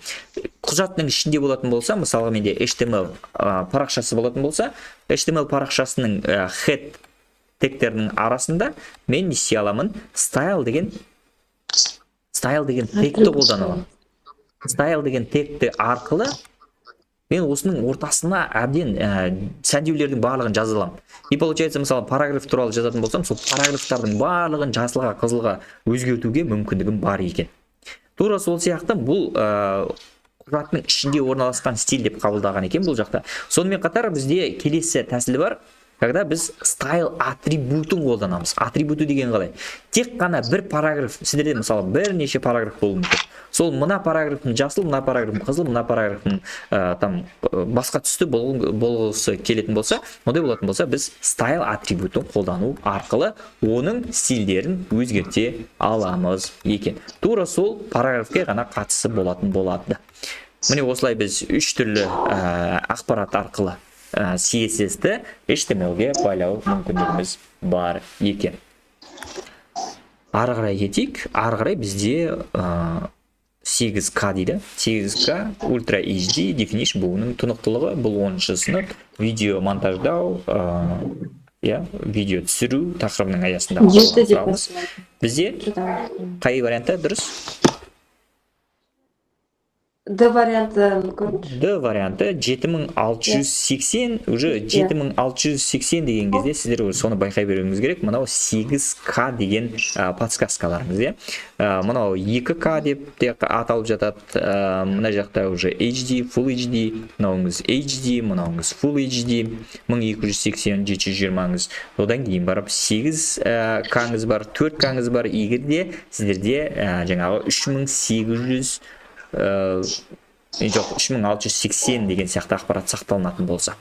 Құжаттың ішінде болатын болса, мысалға менде HTML парақшасы болатын болса, HTML парақшасының head тегтерінің арасында мен не істей аламын? Style деген тегті қолдана аламын. Style деген тегті арқылы мен осының ортасына әбден сәндеулердің барлығын жаза аламын. И получается, мысалы, параграф туралы жазатын болсам, сол параграфтардың барлығын жасылға, қызылға өзгертуге мүмкіндігім бар екен. Тура сол сияқты бұл құжаттың ішінде орналасқан стиль деп қабылдаған екен бұл жақта. Сонымен қатар бізде келесі тәсілі бар, когда біз style атрибутын қолданамыз. Атрибуты деген қалай? Тек қана бір параграф, сіздерде мысалы бірнеше параграф болуы мүмкін. Сол мына параграфтың жасыл, мына параграфтың қызыл, мына параграфтың там басқа түсті болғысы келетін болса, ондай болатын болса, біз style атрибутын қолдану арқылы оның стильдерін өзгерте аламыз екен. Тура сол параграфке ғана қатысы болатын болады. Міне осылай біз үш түрлі ақпарат арқылы CSS-ті HTML-ге байлау мүмкіндігіміз бар екен. Ары қарай кетейік. Ары қарай бізде 8К дейді. 8К Ultra HD Definition буынның тұнықтылығы. Бұл 10 сынып видео монтаждау, иә, видео түсіру тақырыбының аясында Жеті деп қарастырамыз. Бізде қай варианты дұрыс? Д варианты көріңізші. Д варианты 7680, уже 7680 деген кезде сіздер уже соны байқай беруіңіз керек. Мынау 8К деген подсказкаларыңыз, иә. Мынау 2К деп те аталып жатады. Мына жақта уже HD, Full HD, мынауыңыз HD, мынауыңыз Full HD, 1280, 720-ңыз. Одан кейін барып 8 К-ңыз бар, 4К-ңыз бар. Егер де сіздерде жаңағы 3800, жоқ, 3680 деген сияқты ақпарат сақталынатын болса,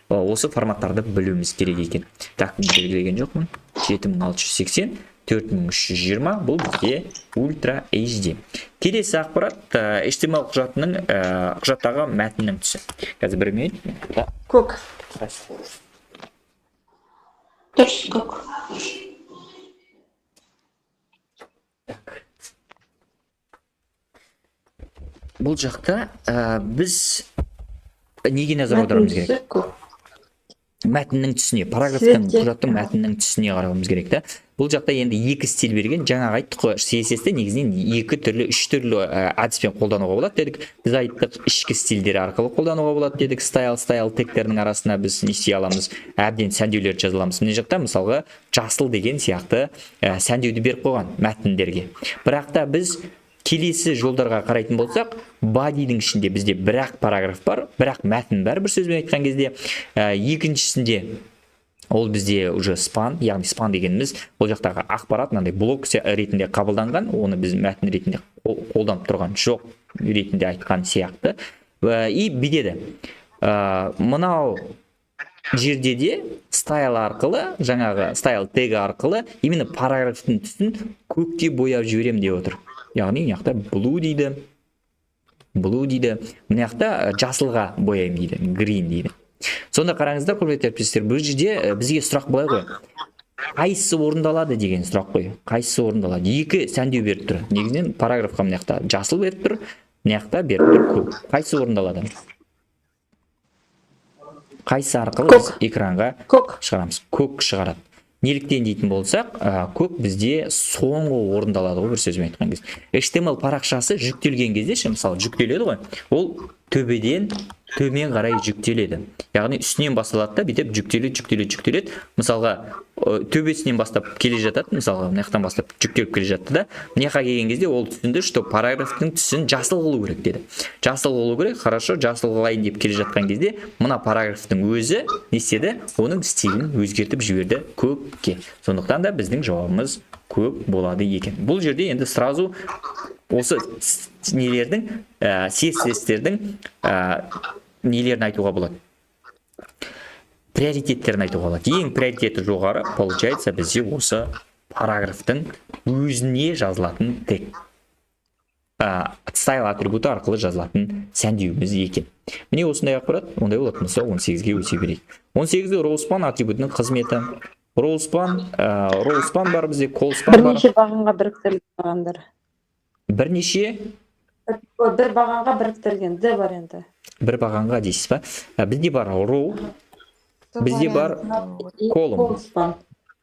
осы форматтарды білуіміз керек екен. Так, мен белгілеген жоқпын. 7680, 4320, бұл бізде Ultra HD. Келесі ақпарат, HTML құжатының, құжаттағы мәтіннің түсі. Қазір бір минут. Көк. Дұрыс, көк. Так. Бұл жақта біз неге назар аударуымыз керек? Мәтін түсі көк. Мәтіннің түсіне, параграфтың, Суретке. құжаттың мәтіннің түсіне қарауымыз керек та. Бұл жақта енді екі стиль берген. Жаңағы айттық қой, CSS-те негізінен екі түрлі, үш түрлі әдіспен қолдануға болады дедік. Біз айттық, ішкі стильдер арқылы қолдануға болады дедік. Style тегтерінің арасына біз не істей аламыз? Әбден сәндеулерді жаза аламыз. Мына жақта, мысалға, жасыл деген сияқты сәндеуді беріп қойған мәтіндерге. Бірақ та біз келесі жолдарға қарайтын болсақ, body-дің ішінде бізде бір-ақ параграф бар, бір-ақ мәтін бар, бір сөзбен айтқан кезде. Екіншісінде ол бізде уже span, яғни span дегеніміз ол жақтағы ақпарат мынандай блок ретінде қабылданған, оны біз мәтін ретінде қолданып тұрған жоқ ретінде айтқан сияқты. И бүйтеді. Мынау жерде де style арқылы, жаңағы style тегі арқылы именно параграфтың түсін көкке бояп жіберемін деп отыр. Яғни мына жақта blue дейді, blue дейді, мына жақта жасылға бояймын дейді, green дейді. Сонда қараңыздар, құрметті әріптестер, бұл жерде бізге сұрақ былай ғой: қайсысы орындалады деген сұрақ қой. Қайсысы орындалады? Екі сәндеу беріп тұр негізінен параграфқа. Мына жақта жасыл беріп тұр, мына жақта беріп тұр көк. Қайсысы орындалады? Қайсысы арқылы біз экранға Көк. шығарамыз? Көк шығарады. Неліктен дейтін болсақ, көк бізде соңғы орындалады ғой. Бір сөзбен айтқан кезде, HTML парақшасы жүктелген кезде ше, мысалы, жүктеледі ғой, ол төбеден төмен қарай жүктеледі, яғни үстінен басталады да, бүйтіп жүктеледі, жүктеледі, жүктеледі. Мысалға, төбесінен бастап келе жатады. Мысалға, мына жақтан бастап жүктеліп келе жатты да, мына жаққа келген кезде ол түсінді, что параграфтың түсін жасыл қылу керек деді. Жасыл қылу керек, хорошо, жасыл қылайын деп келе жатқан кезде мына параграфтың өзі не істеді? Оның стилін өзгертіп жіберді көкке. Сондықтан да біздің жауабымыз көк болады екен. Бұл жерде енді сразу осы нелердің, CSS-тердің нелерін айтуға болады, приоритеттерін айтуға болады. Ең приоритеті жоғары, получается, бізде осы параграфтың өзіне жазылатын тег, style атрибуты арқылы жазылатын сәндеуіміз екен. Міне, осындай ақпарат. Ондай болатын болса, 18-ге өте берейік. 18-де rowspan атрибутының қызметі. Rowspan бар бізде, colspan бар. Бірнеше бағанға біріктірілген бағандар. Бірнеше Бір бағанға біріктірілген д варианты. Бір бағанға дейсіз ба? Бізде бар row, бізде бар column. Colspan.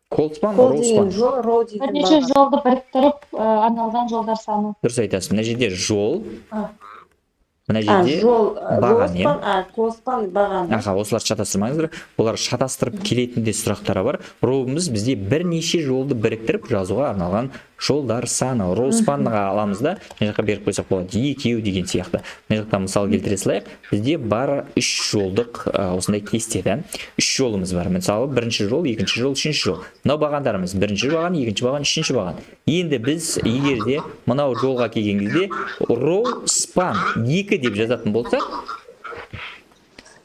Colspan, Col деген rowspan. Жол, row деген Бірнеше баған. Жолды біріктіріп арналған жолдар саны. Дұрыс айтасыз. Мына жерде жол, мына А, жерде жол, баған, иә? Rowspan, а, colspan баған. Аха, осыларды шатастырмаңыздар, олар шатастырып келетін де сұрақтары бар. Row-ымыз бізде бірнеше жолды біріктіріп жазуға арналған жолдар саны. Rowspan-ға аламыз да, мына жаққа беріп қойсақ болады, екеу деген сияқты. Мына жақта мысал келтіре салайық. Бізде бар үш жолдық осындай кесте да, үш жолымыз бар. Мысалы, бірінші жол, екінші жол, үшінші жол. Мынау бағандарымыз: бірінші баған, екінші баған, үшінші баған. Енді біз егер де мынау жолға келген кезде row span 2 деп жазатын болсақ,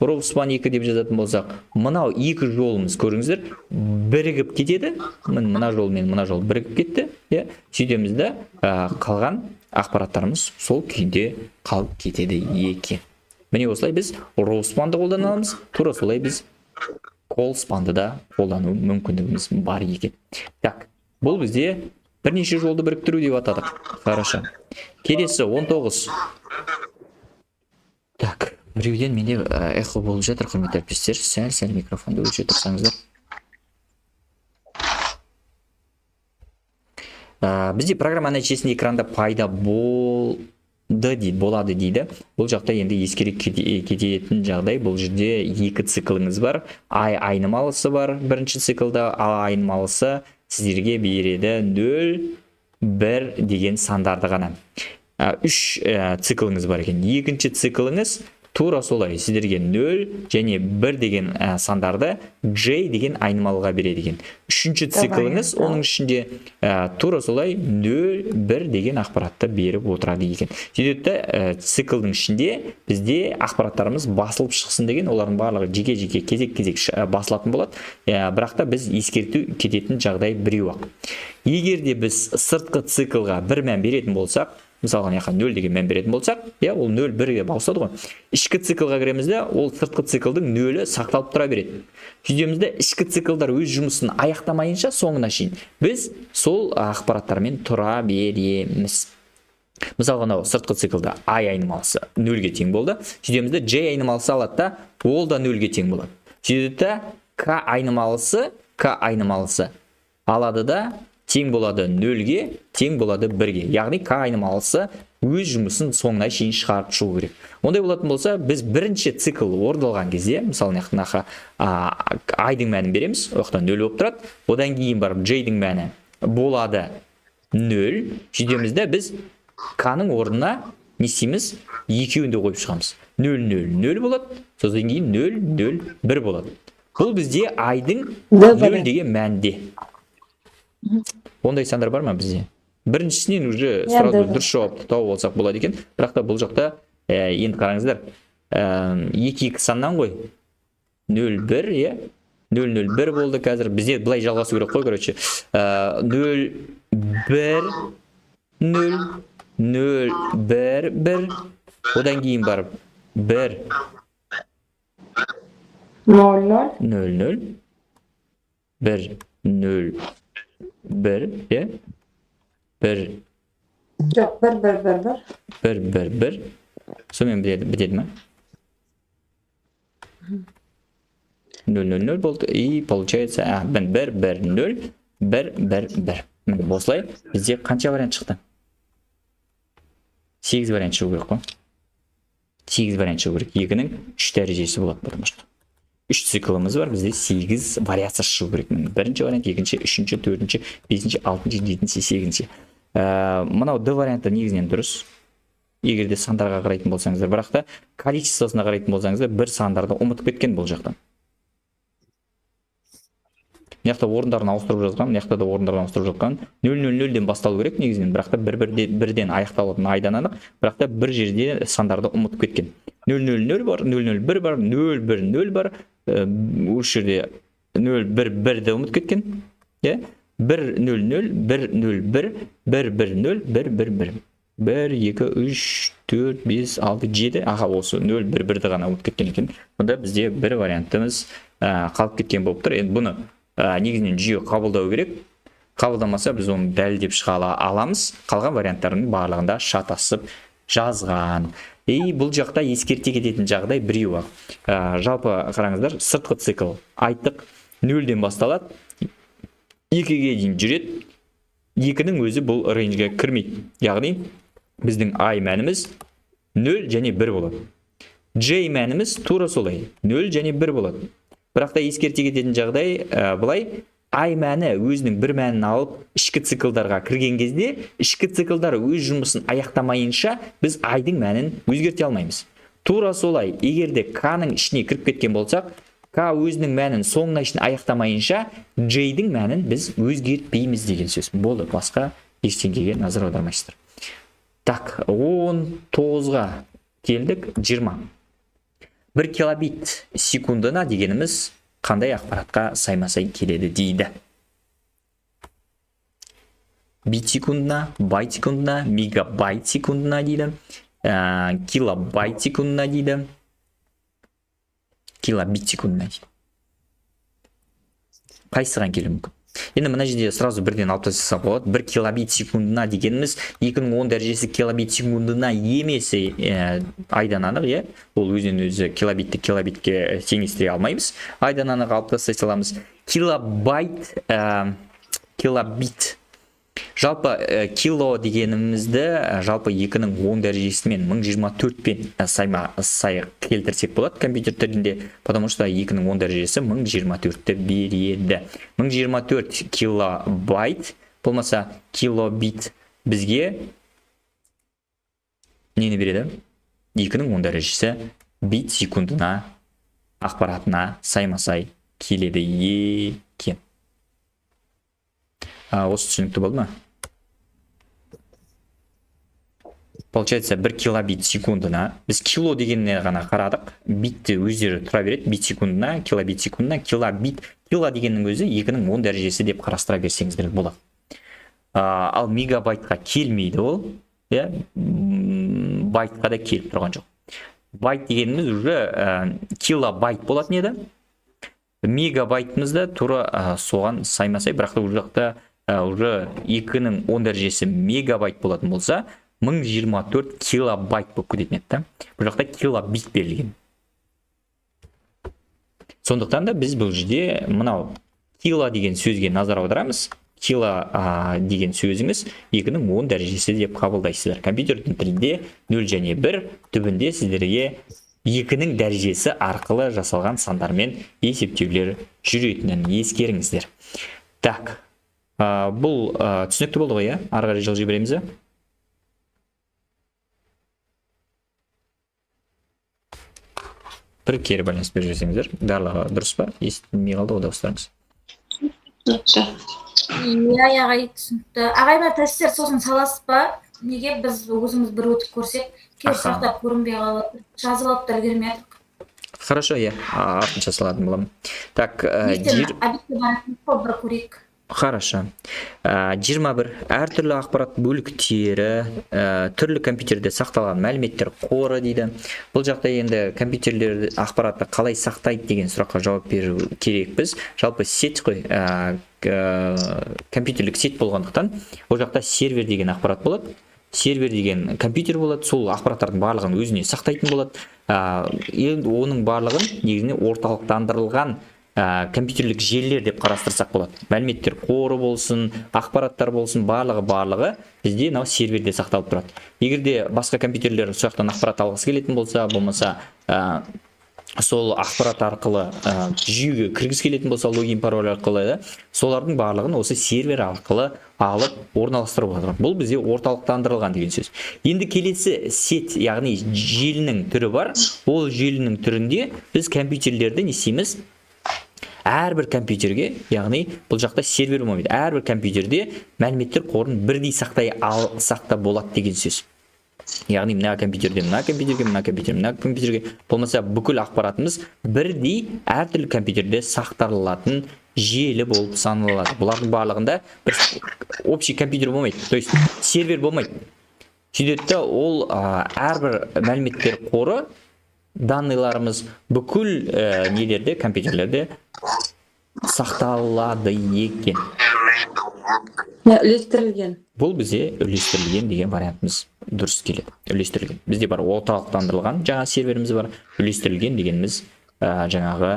row span 2 деп жазатын болсақ, мынау екі жолымыз, көріңіздер, бірігіп кетеді. Міне, мына жол мен мына жол бірігіп кетті, иә. Сөйтеміз да, қалған ақпараттарымыз сол күйінде қалып кетеді екен. Міне, осылай біз row span-ды қолдана аламыз, тура солай біз col span-ды да қолдану мүмкіндігіміз бар екен. Так, бұл бізде бірнеше жолды біріктіру деп атадық. Хорошо, келесі 19. Так, біреуден менде эхо болып жатыр, құрметті әріптестер, сәл сәл микрофонды өшіре тұрсаңыздар. Бізде программа нәтижесінде экранда пайда болды дейді, болады дейді. Бұл жақта енді ескере кететін жағдай: бұл жерде екі цикліңіз бар. I айнымалысы бар бірінші циклда. А айнымалысы сіздерге береді 0, 1 деген сандарды ғана. Үш цикліңіз бар екен. Екінші цикліңіз тура солай сіздерге 0 және 1 деген сандарды J деген айнымалыға береді екен. Үшінші цикліңіз оның ішінде тура солай 0, 1 деген ақпаратты беріп отырады екен. Сөйтеді да, циклдің ішінде бізде ақпараттарымыз басылып шықсын деген, олардың барлығы жеке-жеке, кезек-кезек басылатын болады. Бірақ та біз ескерту кететін жағдай біреу ақ. Егер де біз сыртқы циклға бір мән беретін болсақ, мысалға, мына жаққа 0 деген мән беретін болсақ, иә, ол 0 1-ге ауысады ғой. Ішкі циклға кіреміз де, ол сыртқы циклдың нөлі сақталып тұра береді. Сөйтеміз де, ішкі циклдар өз жұмысын аяқтамайынша соңына шейін біз сол ақпараттармен тұра береміз. Мысалға, мынау сыртқы циклда i айнымалысы 0-ге тең болды. Сөйтеміз де, j айнымалысы алады да, ол да 0-ге тең болады. Сөйтеді да, К айнымалысы, К айнымалысы алады да тең болады 0-ге, тең болады 1-ге. Яғни К айнымалысы өз жұмысын соңына шейін шығарып шығу керек. Ондай болатын болса, біз бірінші цикл орындалған кезде, мысалы, мына I-дың мәнін береміз, ол жақта 0 болып тұрады. Одан кейін барып J-дің мәні болады 0. Сөйтеміз де біз К-ның орнына не істейміз? Екеуін де қойып шығамыз. 0, 0, 0 болады. Содан кейін 0, 0, 1 болады. Бұл бізде I-дың 0 деген мәнде. Ондай сандар бар ма бізде? Біріншісінен уже сразу дұрыс жауапты тауып алсақ болады екен. Бірақ та бұл жақта енді қараңыздар, 2-2 саннан ғой. 0, 1, иә? 0, 0, 1 болды қазір. Бізде былай жалғасу керек қой, короче. 0, 1, 0, 0, 1, 1. Одан кейін барып 1, 0, 0. 0, 0, 1, 0, 1, иә? 1, Жоқ, 1, 1, 1, 1. 1, 1, 1. Сонымен бітеді ма? 0, 0, 0 болды. И получается, 1, 1, 0, 1, 1, 1. Міне осылай бізде қанша вариант шықты? 8 вариант шығу керек қой. 8 вариант шығу керек. 2-нің 3 дәрежесі болады, потому что 3 циклымыз бар, бізде 8 вариация шығу керек. Міне бірінші вариант, екінші, үшінші, төртінші, бесінші, алтыншы, жетінші, сегізінші. Мынау Д варианты негізінен дұрыс. Егер де сандарға қарайтын болсаңыздар, бірақ та количествосына қарайтын болсаңыздар, бір сандарды ұмытып кеткен бұл жақта. Мына жақта орындарын ауыстырып жазған, мына жақта да орындарын ауыстырып жатқан. 0, 0, 0-ден басталу керек негізінен, бірақ та бір бірден аяқталатын айдан анық, бірақ та бір жерде сандарды ұмытып кеткен. 0, 0, 0 бар, 0, 0, 1 бар, 0, 1, 0 бар. Осы жерде 0, 1, 1-ді ұмытып кеткен. Иә? 1, 0, 0, 1, 0, 1, 1, 1, 0, 1, 1, 1. 1, 2, 3, 4, 5, 6, 7. Аха, осы 0, 1, 1-ді ғана ұмытып кеткен екен. Онда бізде бір вариантымыз қалып кеткен болып тұр. Енді бұны негізінен жүйе қабылдау керек. Қабылдамаса біз оны дәлелдеп шыға аламыз. Қалған варианттардың барлығында шатасып жазған. И бұл жақта ескерте кететін жағдай біреу ақ. Жалпы қараңыздар, сыртқы цикл айттық, 0-ден басталады, 2-ге дейін жүреді. 2-нің өзі бұл рейнджге кірмейді. Яғни біздің I мәніміз 0 және 1 болады. J мәніміз тура солай, 0 және 1 болады. Бірақ та ескерте кететін жағдай былай, I мәні өзінің бір мәнін алып ішкі циклдарға кірген кезде, ішкі циклдар өз жұмысын аяқтамайынша біз I-дың мәнін өзгерте алмаймыз. Тура солай, егер де К-ның ішіне кіріп кеткен болсақ, К өзінің мәнін соңына шейін аяқтамайынша J-дің мәнін біз өзгертпейміз деген сөз. Болды, басқа ештеңеге назар аудармайсыздар. Так, 19-ға келдік, 20. 1 килобит секундына дегеніміз қандай ақпаратқа сайма-сай келеді дейді. Бит секундына, байт секундына, мегабайт секундына дейді, килобайт секундына дейді, килобит секундына дейді. Қайсыған келуі мүмкін? Енді мына жерде сразу бірден алып тастасақ болады. 1 килобит секундына дегеніміз 2-нің 10 дәрежесі килобит секундына емес, айдан анық, иә? Ол өзінен өзі килобитті килобитке теңестіре алмаймыз. Айдан анық алып тастай саламыз. Килобайт, килобит. Жалпы кило дегенімізді жалпы 2-нің 10 дәрежесімен 1024-пен сайма сай келтірсек болады компьютер тілінде, потому что 2-нің 10 дәрежесі 1024-ті береді. 1024 килобайт болмаса килобит бізге нені береді? 2-нің 10 дәрежесі бит секундына ақпаратына сайма-сай келеді екен. Осы түсінікті болды ма? Получается, 1 килобит секундына, біз кило дегеніне ғана қарадық, битті өздері тұра береді, бит секундына, килобит секундына, килобит, кило дегеннің өзі 2-нің 10 дәрежесі деп қарастыра берсеңіздер болады. Ал мегабайтқа келмейді ол, иә, байтқа да келіп тұрған жоқ. Байт дегеніміз уже килобайт болатын еді. Мегабайтымыз да тура соған сайма-сай, бірақ та ол жақта уже 2-нің 10 дәрежесі мегабайт болатын болса, 1024 килобайт болып кететін еді да. Бұл жақта килобит берілген. Сондықтан да біз бұл жерде мынау кило деген сөзге назар аударамыз. Кило деген сөзіңіз 2-нің 10 дәрежесі деп қабылдайсыздар. Компьютердің тілінде 0 және 1 түбінде сіздерге 2-нің дәрежесі арқылы жасалған сандармен есептеулер жүретінін ескеріңіздер. Так, бұл түсінікті болды ғой, иә? Ары қарай жылжи береміз бе? Бір кері байланыс беріп жіберсеңіздер, барлығы дұрыс па? Естілмей қалды ғой дауыстарыңыз. Иә, ағай, түсінікті. Ағай, мына тесттер сосын саласыз ба? Неге біз өзіміз бір өтіп көрсек, кейбір сұрақтар көрінбей қалып, жазып алып та үлгермей жатырмық. Хорошо, иә, артынша салатын боламын. Так, Ертең обедке баратын ғой, бір көрейік. Хорошо. 21. Әртүрлі ақпарат бөліктері, түрлі компьютерде сақталған мәліметтер қоры дейді. Бұл жақта енді компьютерлер ақпаратты қалай сақтайды деген сұраққа жауап беру керекпіз. Жалпы сеть қой, компьютерлік сеть болғандықтан ол жақта сервер деген ақпарат болады. Сервер деген компьютер болады, сол ақпараттардың барлығын өзіне сақтайтын болады. Енді оның барлығын негізінен орталықтандырылған компьютерлік желілер деп қарастырсақ болады. Мәліметтер қоры болсын, ақпараттар болсын, барлығы бізде мынау серверде сақталып тұрады. Егер де басқа компьютерлер сол жақтан ақпарат алғысы келетін болса, болмаса сол ақпарат арқылы жүйеге кіргісі келетін болса, логин пароль арқылы, да, солардың барлығын осы сервер арқылы алып орналастырып отырады. Бұл бізде орталықтандырылған деген сөз. Енді келесі сеть, яғни желінің түрі бар. Ол желінің түрінде біз компьютерлерді не істейміз? Әрбір компьютерге, яғни бұл жақта сервер болмайды, әрбір компьютерде мәліметтер қорын бірдей сақтай алсақ та болады деген сөз. Яғни мына компьютерден мына компьютерге, мына компьютерден мына компьютерге, болмаса бүкіл ақпаратымыз бірдей әртүрлі компьютерде сақталатын желі болып саналады. Бұлардың барлығында бір общий компьютер болмайды, то есть сервер болмайды. Сөйтеді де ол әрбір мәліметтер қоры, данныйларымыз бүкіл нелерде, компьютерлерде сақталады екен. Иә, үлестірілген. Бұл бізде үлестірілген деген вариантымыз дұрыс келеді. Үлестірілген. Бізде бар орталықтандырылған жаңа серверіміз бар. Үлестірілген дегеніміз, жаңағы,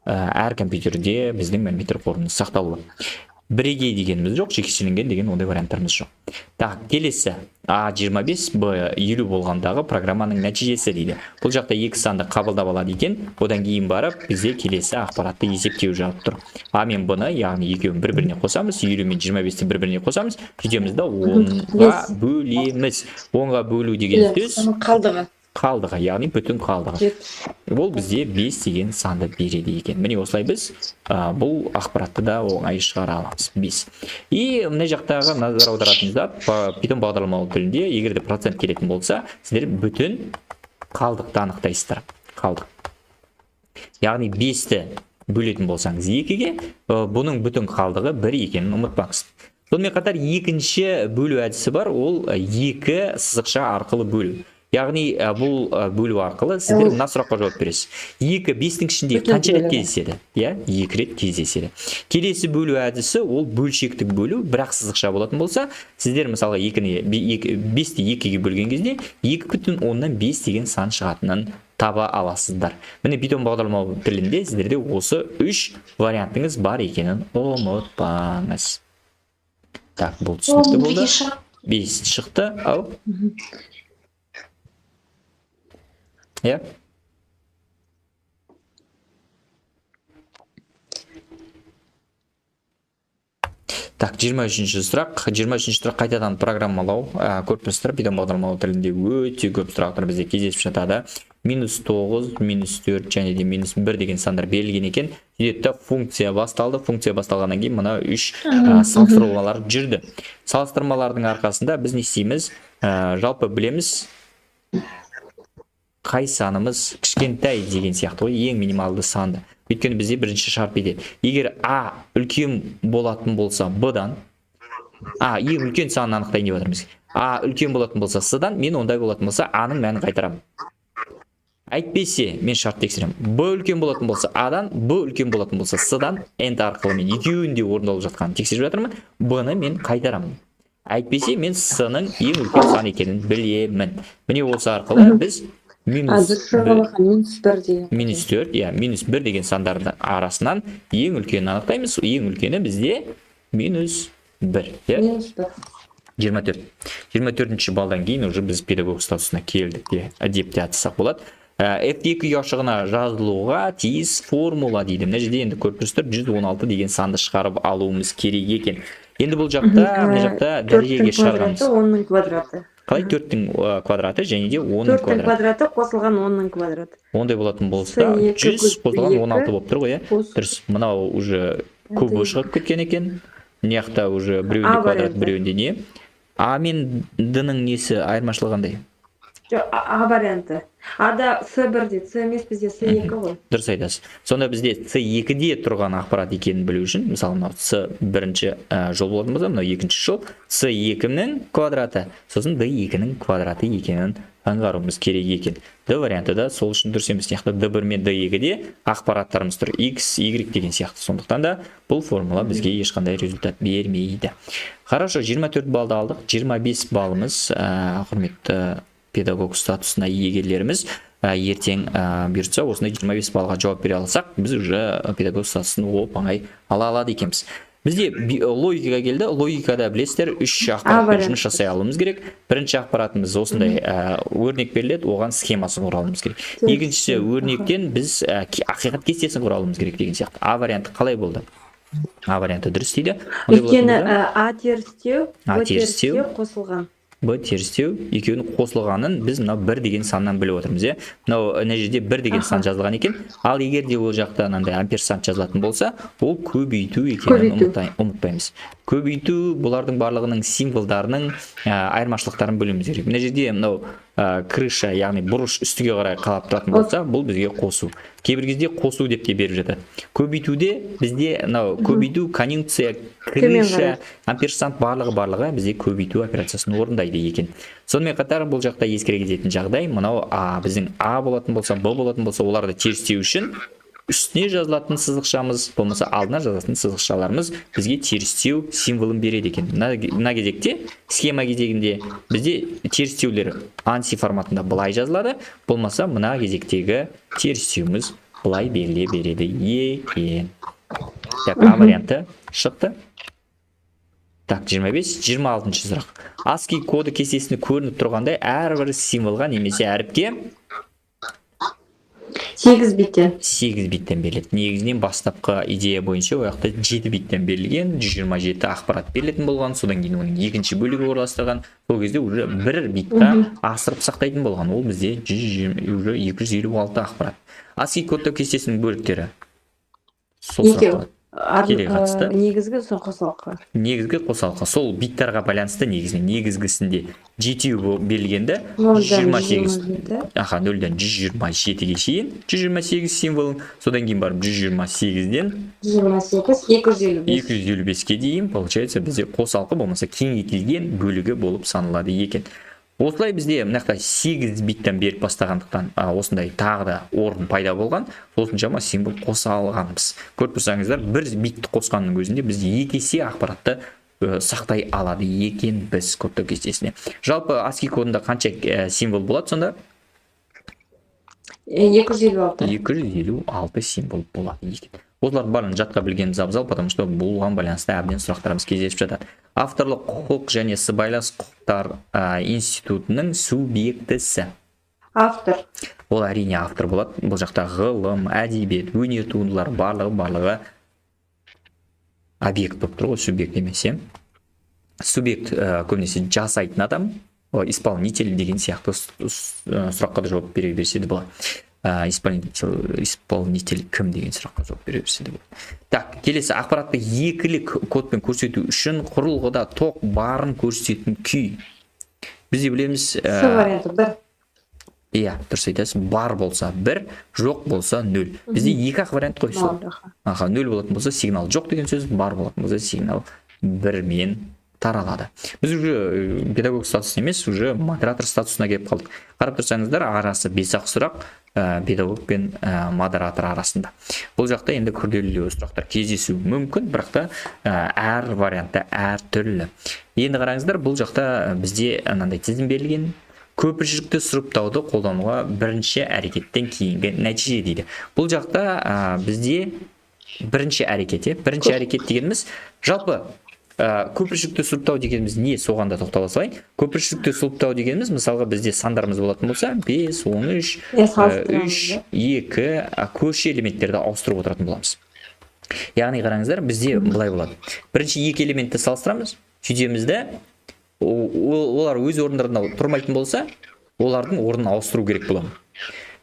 әр компьютерде біздің мәліметтер қорының сақталуы. Бірегей дегеніміз жоқ, жекешеленген деген ондай варианттарымыз жоқ. Так, келесі А 25, Б 50 болғандағы программаның нәтижесі дейді. Бұл жақта екі санды қабылдап алады екен, одан кейін барып бізде келесі ақпаратты есептеу жатып тұр. А мен Б-ны, яғни екеуін бір-біріне қосамыз, 50 мен 25-ті бір-біріне қосамыз, сөйтеміз да 10-ға бөлеміз. 10-ға бөлу деген сөз қалдығы. Қалдығы, яғни бүтін қалдығы. Жеті. Ол бізде 5 деген санды береді екен. Міне осылай біз, бұл ақпаратты да оңай шығара аламыз. 5. И мына жақтағы назар аударатын зат, Python бағдарламалау тілінде егер де процент келетін болса, сіздер бүтін қалдықты анықтайсыздар. Қалдық. Яғни 5-ті бөлетін болсаңыз 2-ге, бұның бүтін қалдығы 1 екенін ұмытпаңыз. Сонымен қатар екінші бөлу әдісі бар, ол 2 сызықша арқылы бөлу. Яғни, бұл, бөлу арқылы сіздер мына сұраққа жауап бересіз. 2 5-тің ішінде Бүтін қанша рет бөлігі. кездеседі? Иә, 2 рет кездеседі. Келесі бөлу әдісі ол бөлшектік бөлу, бірақ сызықша болатын болса, сіздер мысалға екіні, екі, бесті екіге бөлген кезде екі бүтін оннан бес деген сан шығатынын таба аласыздар. Міне Python бағдарламалау тілінде сіздерде осы 3 вариантыңыз бар екенін ұмытпаңыз. Так, бұл түсінікті болды. 5 шықты. Ау. Иә. Так, жиырма үшінші сұрақ. Жиырма үшінші сұрақ қайтадан программалау. Көріп тұрсыздар, Python бағдарламалау тілінде өте көп сұрақтар бізде кездесіп жатады. Минус тоғыз, минус төрт және де минус бір деген сандар берілген екен. Сөйтеді де функция басталды. Функция басталғаннан кейін мына үш, салыстырмалар жүрді. Салыстырмалардың арқасында біз не істейміз? Жалпы білеміз, қай санымыз кішкентай деген сияқты ғой, ең минималды санды. Өйткені бізде бірінші шарт етеді. Егер А үлкен болатын болса Б-дан, А ең үлкен санын анықтайын деп жатырмыз. А үлкен болатын болса С-дан, мен ондай болатын болса А-ның мәнін қайтарамын. Әйтпесе мен шарт тексеремін. Б үлкен болатын болса А-дан, Б үлкен болатын болса С-дан, N арқылы мен екеуінің де орындалып жатқанын тексеріп жатырмын. Б-ны мен қайтарамын. Әйтпесе мен С-ның ең үлкен сан екенін білемін. Міне осы арқылы біз Минус дұрыс, Жорғалахан, минус бір деген. Минус төрт, иә, минус бір деген сандардың арасынан ең үлкенін анықтаймыз. Ең үлкені бізде минус бір, иә. Минус бір. 24. 24-балдан кейін уже біз педагог статусына келдік те деп те айтсақ болады. F2 ұяшығына жазылуға тиіс формула дейді. Мына жерде енді көріп тұрсыздар, 116 деген санды шығарып алуымыз керек екен. Енді бұл жақта, мына жақта дәрежеге Төрттің шығарғанбыз. квадраты, онның квадраты. Қалай? Төрттің квадраты және де онның Төрттің квадраты. квадраты қосылған онның квадраты. Ондай болатын болса, С екі 100 қосылған екі 16 болып тұр ғой, иә? Қос- Дұрыс. Мынау уже көбі шығып кеткен екен. Мына жақта уже біреуінде А квадрат, варианты. біреуінде не. А мен Д-ның несі, айырмашылығы қандай? Жоқ, А варианты. А-да С бір дейді, С емес, бізде С екі ғой. Дұрыс айтасыз. Сонда бізде С екіде тұрған ақпарат екенін білу үшін, мысалы, мынау С бірінші жол болатын болса, мынау екінші жол, С екінің квадраты, сосын Д екінің квадраты екенін аңғаруымыз керек екен. Д варианты да сол үшін дұрыс емес. Мына жақта Д бір мен Д екіде ақпараттарымыз тұр. X, Y деген сияқты. Сондықтан да бұл формула бізге ешқандай результат бермейді. Хорошо, 24 балды алдық. 25 балымыз, құрметті педагог статусына иегерлеріміз, ертең, бұйыртса, осындай 25 баллға жауап бере алсақ, біз уже педагог статусын оп оңай ала алады екенбіз. Бізде логика келді. Логикада, білесіздер, үш ақпаратпен вариант. жұмыс жасай алуымыз керек. Бірінші ақпаратымыз осындай өрнек беріледі, оған схемасын құра алуымыз керек. Екіншісі, өрнектен біз ақиқат кестесін құра алуымыз керек деген сияқты. А варианты қалай болды? А варианты дұрыс дейді. Ондай болатын Өйткені болса, А терістеу, А Б терістеу. терістеу қосылған. Б терістеу екеуінің қосылғанын біз мынау бір деген саннан біліп отырмыз, иә. Мынау мына жерде бір деген сан жазылған екен. Ал егер де ол жақта мынандай амперсанд жазылатын болса, ол көбейту екенін Көбейту. ұмытпаймыз. Көбейту. Бұлардың барлығының символдарының айырмашылықтарын білуіміз керек. Мына жерде мынау крыша, яғни бұрыш үстіге қарай қалап тұратын болса, бұл бізге қосу. Кейбір кезде қосу деп те беріп жатады. Көбейтуде бізде мынау көбейту, конъюнкция, Төмен крыша, қарай. амперсанд, барлығы бізде көбейту операциясын орындайды екен. Сонымен қатар бұл жақта ескере кететін жағдай мынау: а біздің а болатын болса, б болатын болса, оларды терістеу үшін үстіне жазылатын сызықшамыз болмаса алдына жазылатын сызықшаларымыз бізге терістеу символын береді екен. Мына кезекте, схема кезегінде бізде терістеулер ANSI форматында былай жазылады, болмаса мына кезектегі терістеуіміз былай беріле береді екен. Так, А варианты шықты. Так, 25, 26 сұрақ. ASCII коды кестесінде көрініп тұрғандай, әрбір символға немесе әріпке 8 биттен. 8 биттен беріледі. Негізінен бастапқы идея бойынша ол жақта 7 биттен берілген, 127 ақпарат берілетін болған, содан кейін оның екінші бөлігі орналастырған. Сол кезде уже бір битқа асырып сақтайтын болған. Ол бізде 120, уже 256 ақпарат. ASCII кодтау кестесінің бөліктері. Сол Екеу. сұраққа тікелей қатысты. Негізгі, сосын қосалқы. Негізгі, қосалқы. Сол биттарға байланысты. Негізінен негізгісінде жетеу берілгенді Нөлден 128. 127. Аха, нөлден 127-ге шейін 128 символын, содан кейін барып 128-ден 128, 255. 255-ке дейін, получается, бізде қосалқы болмаса кеңейтілген бөлігі болып саналады екен. Осылай бізде мына жақта 8 биттен беріп бастағандықтан, осындай тағы да орын пайда болған, осыншама символ қоса алғанбыз. Көріп тұрсаңыздар, бір битті қосқанның өзінде біз екі есе ақпаратты сақтай алады екенбіз кодтау кестесіне. Жалпы ASCII кодында қанша символ болады сонда? 256. 256 символ болады екен. Осылардың барлығын жатқа білгеніміз абзал, потому что бұған байланысты әбден сұрақтарымыз кездесіп жатады. Авторлық құқық және сыбайлас құқықтар институтының субъектісі. Автор. Ол, әрине, автор болады. Бұл жақта ғылым, әдебиет, өнер туындылары, барлығы объект болып тұр ғой, субъект емес, иә. Субъект көбінесе жасайтын адам, исполнитель деген сияқты сұраққа да жауап бере берсе де болады. Исполнитель кім деген сұраққа жауап бере берсе де болады. Так, келесі: ақпаратты екілік кодпен көрсету үшін құрылғыда тоқ барын көрсететін күй. Біз де білеміз. С варианты, бір. Иә, дұрыс айтасыз. Бар болса бір, жоқ болса нөл. Бізде екі ақ вариант қой сол. Ноль, аха. Аха, нөл болатын болса, сигнал жоқ деген сөз, бар болатын болса, сигнал бірмен таралады. Біз уже педагог статусы емес, уже модератор статусына келіп қалдық. Қарап тұрсаңыздар, арасы бес ақ сұрақ педагог пен модератор арасында. Бұл жақта енді күрделілеу сұрақтар кездесуі мүмкін, бірақ та әр вариантта әртүрлі. Енді қараңыздар, бұл жақта бізде мынандай тізім берілген. Көпіршікті сұрыптауды қолдануға бірінші әрекеттен кейінгі нәтиже дейді. Бұл жақта бізде бірінші әрекет, бірінші әрекет дегеніміз жалпы көпіршікті сұрыптау дегеніміз не, соған да тоқтала салайын. Көпіршікті сұрыптау дегеніміз, мысалға, бізде сандарымыз болатын болса 5, 13, 3, 2, көрші элементтерді ауыстырып отыратын боламыз. Яғни қараңыздар, бізде былай болады. Бірінші екі элементті салыстырамыз, сөйтеміз де олар өз орындарында тұрмайтын болса, олардың орнын ауыстыру керек боламын.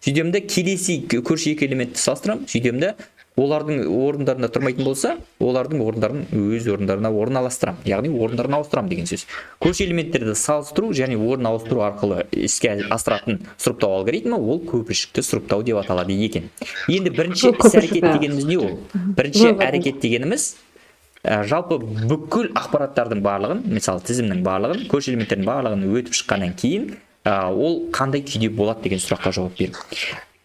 Сөйтемін де келесі көрші екі элементті салыстырамын, сөйтемін де олардың орындарында тұрмайтын болса, олардың орындарын өз орындарына орналастырамын. Яғни орындарын ауыстырамын деген сөз. Көрші элементтерді салыстыру және орын ауыстыру арқылы іске асыратын сұрыптау алгоритмі ол көпіршікті сұрыптау деп аталады екен. Енді бірінші іс әрекет дегеніміз не ол? Бірінші әрекет дегеніміз жалпы бүкіл ақпараттардың барлығын, мысалы тізімнің барлығын, көрші элементтердің барлығын өтіп шыққаннан кейін ол қандай күйде болады деген сұраққа жауап беру.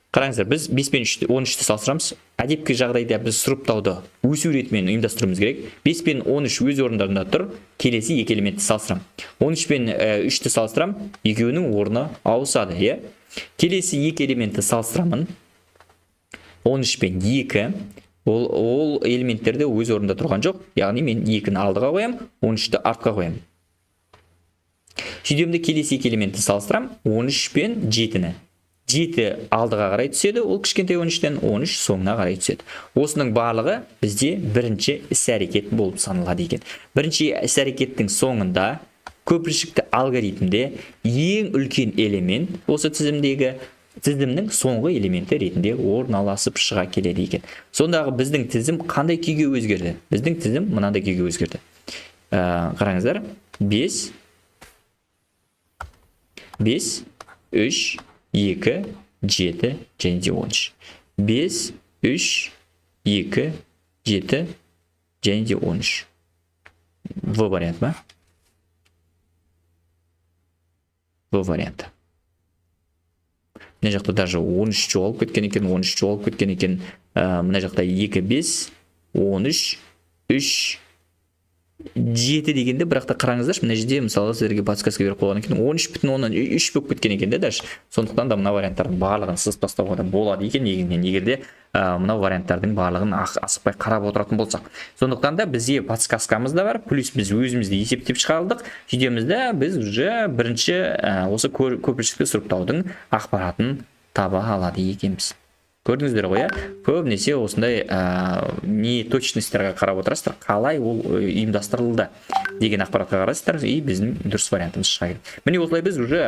Қараңыздар, біз 5 пен 13-ті салыстырамыз. Әдепкі жағдайда біз сұрыптауды өсу ретімен ұйымдастыруымыз керек. 5 пен 13 өз орындарында тұр. Келесі екі элементті салыстырамын. 13 пен 3-ті салыстырамын, екеуінің орны ауысады, иә? Келесі екі элементті салыстырамын. 13 пен 2, ол элементтерде өз орнында тұрған жоқ. Яғни мен 2-ні алдыға қоямын, 13-ті артқа қоямын. Сөйтемін де келесі екі элементті салыстырамын, 13 пен 7-ні. 7 алдыға қарай түседі, ол кішкентай 13-тен, 13 соңына қарай түседі. Осының барлығы бізде бірінші іс-әрекет болып саналады екен. Бірінші іс-әрекеттің соңында көпіршікті алгоритмде ең үлкен элемент осы тізімдегі тізімнің соңғы элементі ретінде орналасып шыға келеді екен. Сондағы біздің тізім қандай күйге өзгерді? Біздің тізім мынандай күйге өзгерді. Қараңыздар, 5, 5, 3, 2, 7 және де 13. 5, 3, 2, 7 және де 13. В вариант ба? В варианты. Мына жақта даже 13 жоғалып кеткен екен, 13 жоғалып кеткен екен. Мына жақта 2, 5, 13, 3, 7 дегенде, бірақ та қараңыздаршы, мына жерде мысалы сіздерге подсказка беріп қойған екен, 13,3 болып кеткен екен де даже. Сондықтан да мына варианттардың барлығын сызып тастауға да болады екен негізінен, егер де мынау варианттардың барлығын асықпай қарап отыратын болсақ. Сондықтан да бізге подсказкамыз да бар, плюс біз өзіміз де есептеп шығардық. Сөйтеміз де біз уже бірінші осы көпіршікті сұрыптаудың ақпаратын таба алады екенбіз. Көрдіңіздер ғой, иә? Көбінесе осындай неточностьтарға қарап отырасыздар, қалай ол ұйымдастырылды деген ақпаратқа қарайсыздар, и біздің дұрыс вариантымыз шыға келеді. Міне осылай біз уже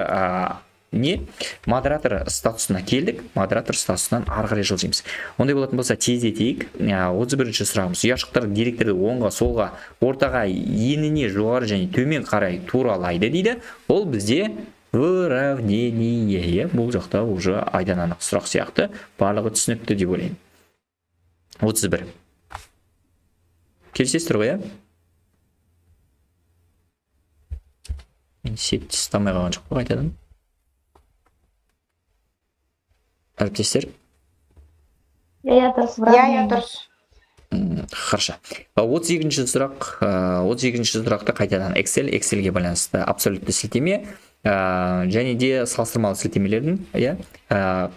модератор статусына келдік, модератор статусынан ары қарай жылжимыз. Ондай болатын болса тездетейік. 31-ші сұрағымыз. Ұяшықтар деректерді оңға, солға, ортаға, еніне, жоғары және төмен қарай туралайды дейді. Ол бізде выравнение, иә? Бұл жақта уже айдан анық сұрақ сияқты, барлығы түсінікті деп ойлаймын. 31. Келісесіздер ғой, иә? Мен сеть ұстамай қалған жоқ па қайтадан? Әріптестер? Иә, дұрыс. Иә, дұрыс. Хорошо. 32-ші сұрақ, 32-ші сұрақта қайтадан Excel, Excelге байланысты абсолютті сілтеме, және де салыстырмалы сілтемелердің, иә,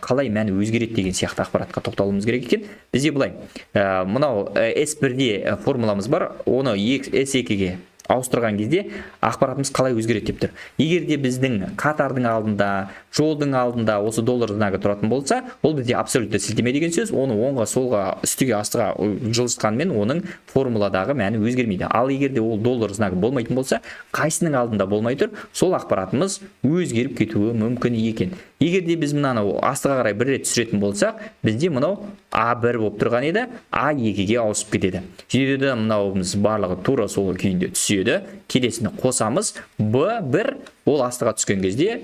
қалай мәні өзгереді деген сияқты ақпаратқа тоқталуымыз керек екен. Бізде былай, мынау S1-де формуламыз бар, оны S2-ге ауыстырған кезде ақпаратымыз қалай өзгереді деп тұр. Егер де біздің қатардың алдында, жолдың алдында осы доллар знагы тұратын болса, ол бізде абсолютті сілтеме деген сөз, оны оңға, солға, үстіге, астыға жылжытқанмен оның формуладағы мәні өзгермейді. Ал егер де ол доллар знагы болмайтын болса, қайсының алдында болмай тұр, сол ақпаратымыз өзгеріп кетуі мүмкін екен. Егер де біз мынаны астыға қарай бір рет түсіретін болсақ, бізде мынау А1 болып тұрған еді, А2-ге ауысып кетеді. Сөйтеді де мынауымыз барлығы тура сол күйінде түседі. Келесіні қосамыз, Б1 ол астыға түскен кезде,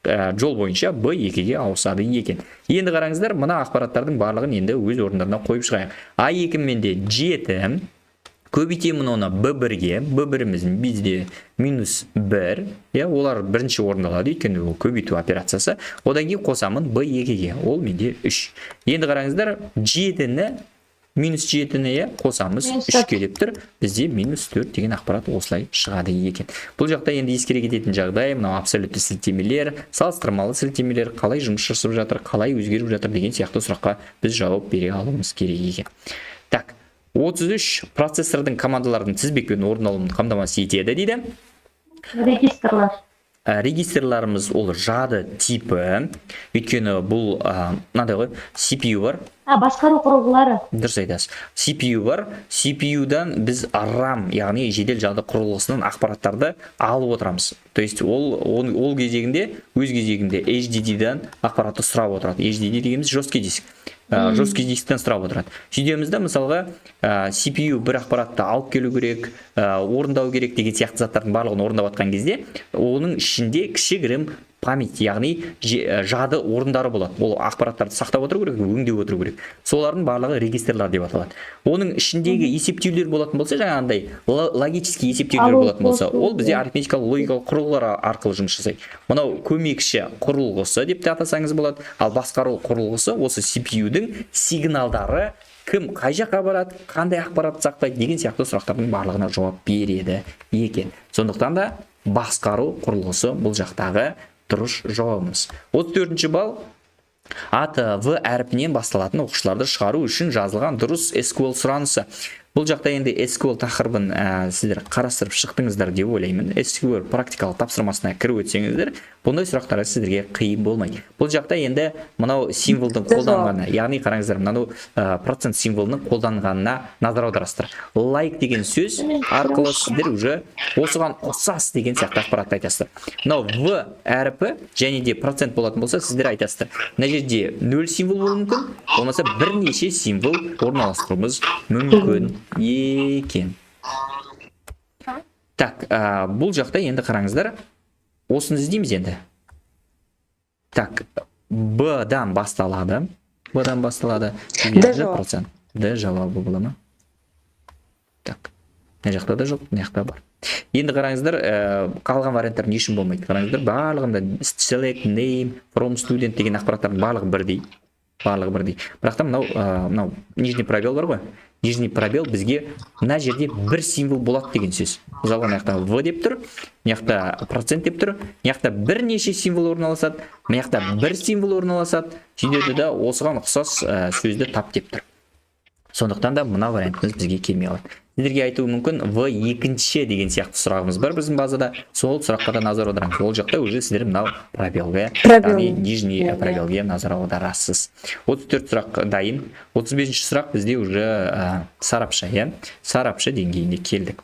жол бойынша Б2-ге ауысады екен. Енді қараңыздар, мына ақпараттардың барлығын енді өз орындарына қойып шығайық. А2 менде 7, көбейтемін оны Б1-ге, Б1-іміз бізде минус 1, иә, олар бірінші орындалады, өйткені ол көбейту операциясы. Одан кейін қосамын Б2-ге, ол менде 3. Енді қараңыздар, 7-ні Минус жетіні, иә, қосамыз Минус үшке деп тұр. Бізде минус төрт деген ақпарат осылай шығады екен. Бұл жақта енді ескере кететін жағдай: мынау абсолютті сілтемелер, салыстырмалы сілтемелер қалай жұмыс жасап жатыр, қалай өзгеріп жатыр деген сияқты сұраққа біз жауап бере алуымыз керек екен. Так, 33. Процессордың командалардың тізбекпен орындалуын қамтамасыз етеді дейді. Регистрлар. Регистрларымыз ол жады типі, өйткені бұл мынандай ғой, CPU бар. А, басқару құрылғылары. Дұрыс айтасыз. CPU бар. CPU-дан біз RAM, яғни жедел жады құрылғысынан ақпараттарды алып отырамыз. То есть ол кезегінде, өз кезегінде HDD-дан ақпаратты сұрап отырады. HDD дегеніміз жесткий диск. Жесткий дисктен сұрап отырады. Сөйтеміз да, мысалға, CPU бір ақпаратты алып келу керек, орындау керек деген сияқты заттардың барлығын орындап жатқан кезде, оның ішінде кішігірім память, яғни жады орындары болады. Ол ақпараттарды сақтап отыру керек, өңдеп отыру керек. Солардың барлығы регистрлар деп аталады. Оның ішіндегі есептеулер болатын болса, жаңағындай логический есептеулер Алу, болатын болса, қосу, ол бізде арифметикалық логикалық құрылғылар арқылы жұмыс жасайды. Мынау көмекші құрылғысы деп те атасаңыз болады. Ал басқару құрылғысы осы CPU-дің сигналдары, кім қай жаққа барады, қандай ақпарат сақтайды деген сияқты сұрақтардың барлығына жауап береді екен. Сондықтан да басқару құрылғысы бұл жақтағы дұрыс жауабымыз. 34 балл. Аты В әрпінен басталатын оқушыларды шығару үшін жазылған дұрыс SQL сұранысы. Бұл жақта енді SQL тақырыбын сіздер қарастырып шықтыңыздар деп ойлаймын. SQL практикалық тапсырмасына кіріп өтсеңіздер, бұндай сұрақтар сіздерге қиын болмайды. Бұл жақта енді мынау символдың Д қолданғаны, яғни қараңыздар, мынау процент символының қолданғанына назар аударасыздар. Like деген сөз арқылы сіздер уже осыған ұқсас деген сияқты ақпаратты айтасыздар. Мынау В әрпі және де процент болатын болса, сіздер айтасыздар: мына жерде нөл символ болуы мүмкін, болмаса бірнеше символ орналастыруымыз мүмкін екен. Так, бұл жақта енді қараңыздар, осыны іздейміз енді. Так, Б-дан басталады. Б-дан басталады. Д Ж жауап. Процент. Д жауабы бола ма? Так, мына жақта да жоқ, мына жақта бар. Енді қараңыздар, қалған варианттар не үшін болмайды? Қараңыздар, барлығында select name from student деген ақпараттардың барлығы бірдей. Барлығы бірдей. Бірақ та мынау нижний пробел бар ғой. Нижний пробел бізге мына жерде бір символ болады деген сөз. Мысалға, мына жақта В деп тұр, мына жақта процент деп тұр, мына жақта бірнеше символ орналасады, мына жақта бір символ орналасады. Сөйтеді да, осыған ұқсас сөзді тап деп тұр. Сондықтан да мына вариантымыз бізге келмей қалады. Сіздерге айтуы мүмкін, В екінші деген сияқты сұрағымыз бар біздің базада. Сол сұраққа да назар аударамыз. Ол жақта уже сіздер мынау пробелге, Пробел. яғни нижний Иә. пробелге назар аударасыз. 34 сұрақ дайын. 35 сұрақ бізде уже сарапшы, иә? Сарапшы деңгейіне келдік.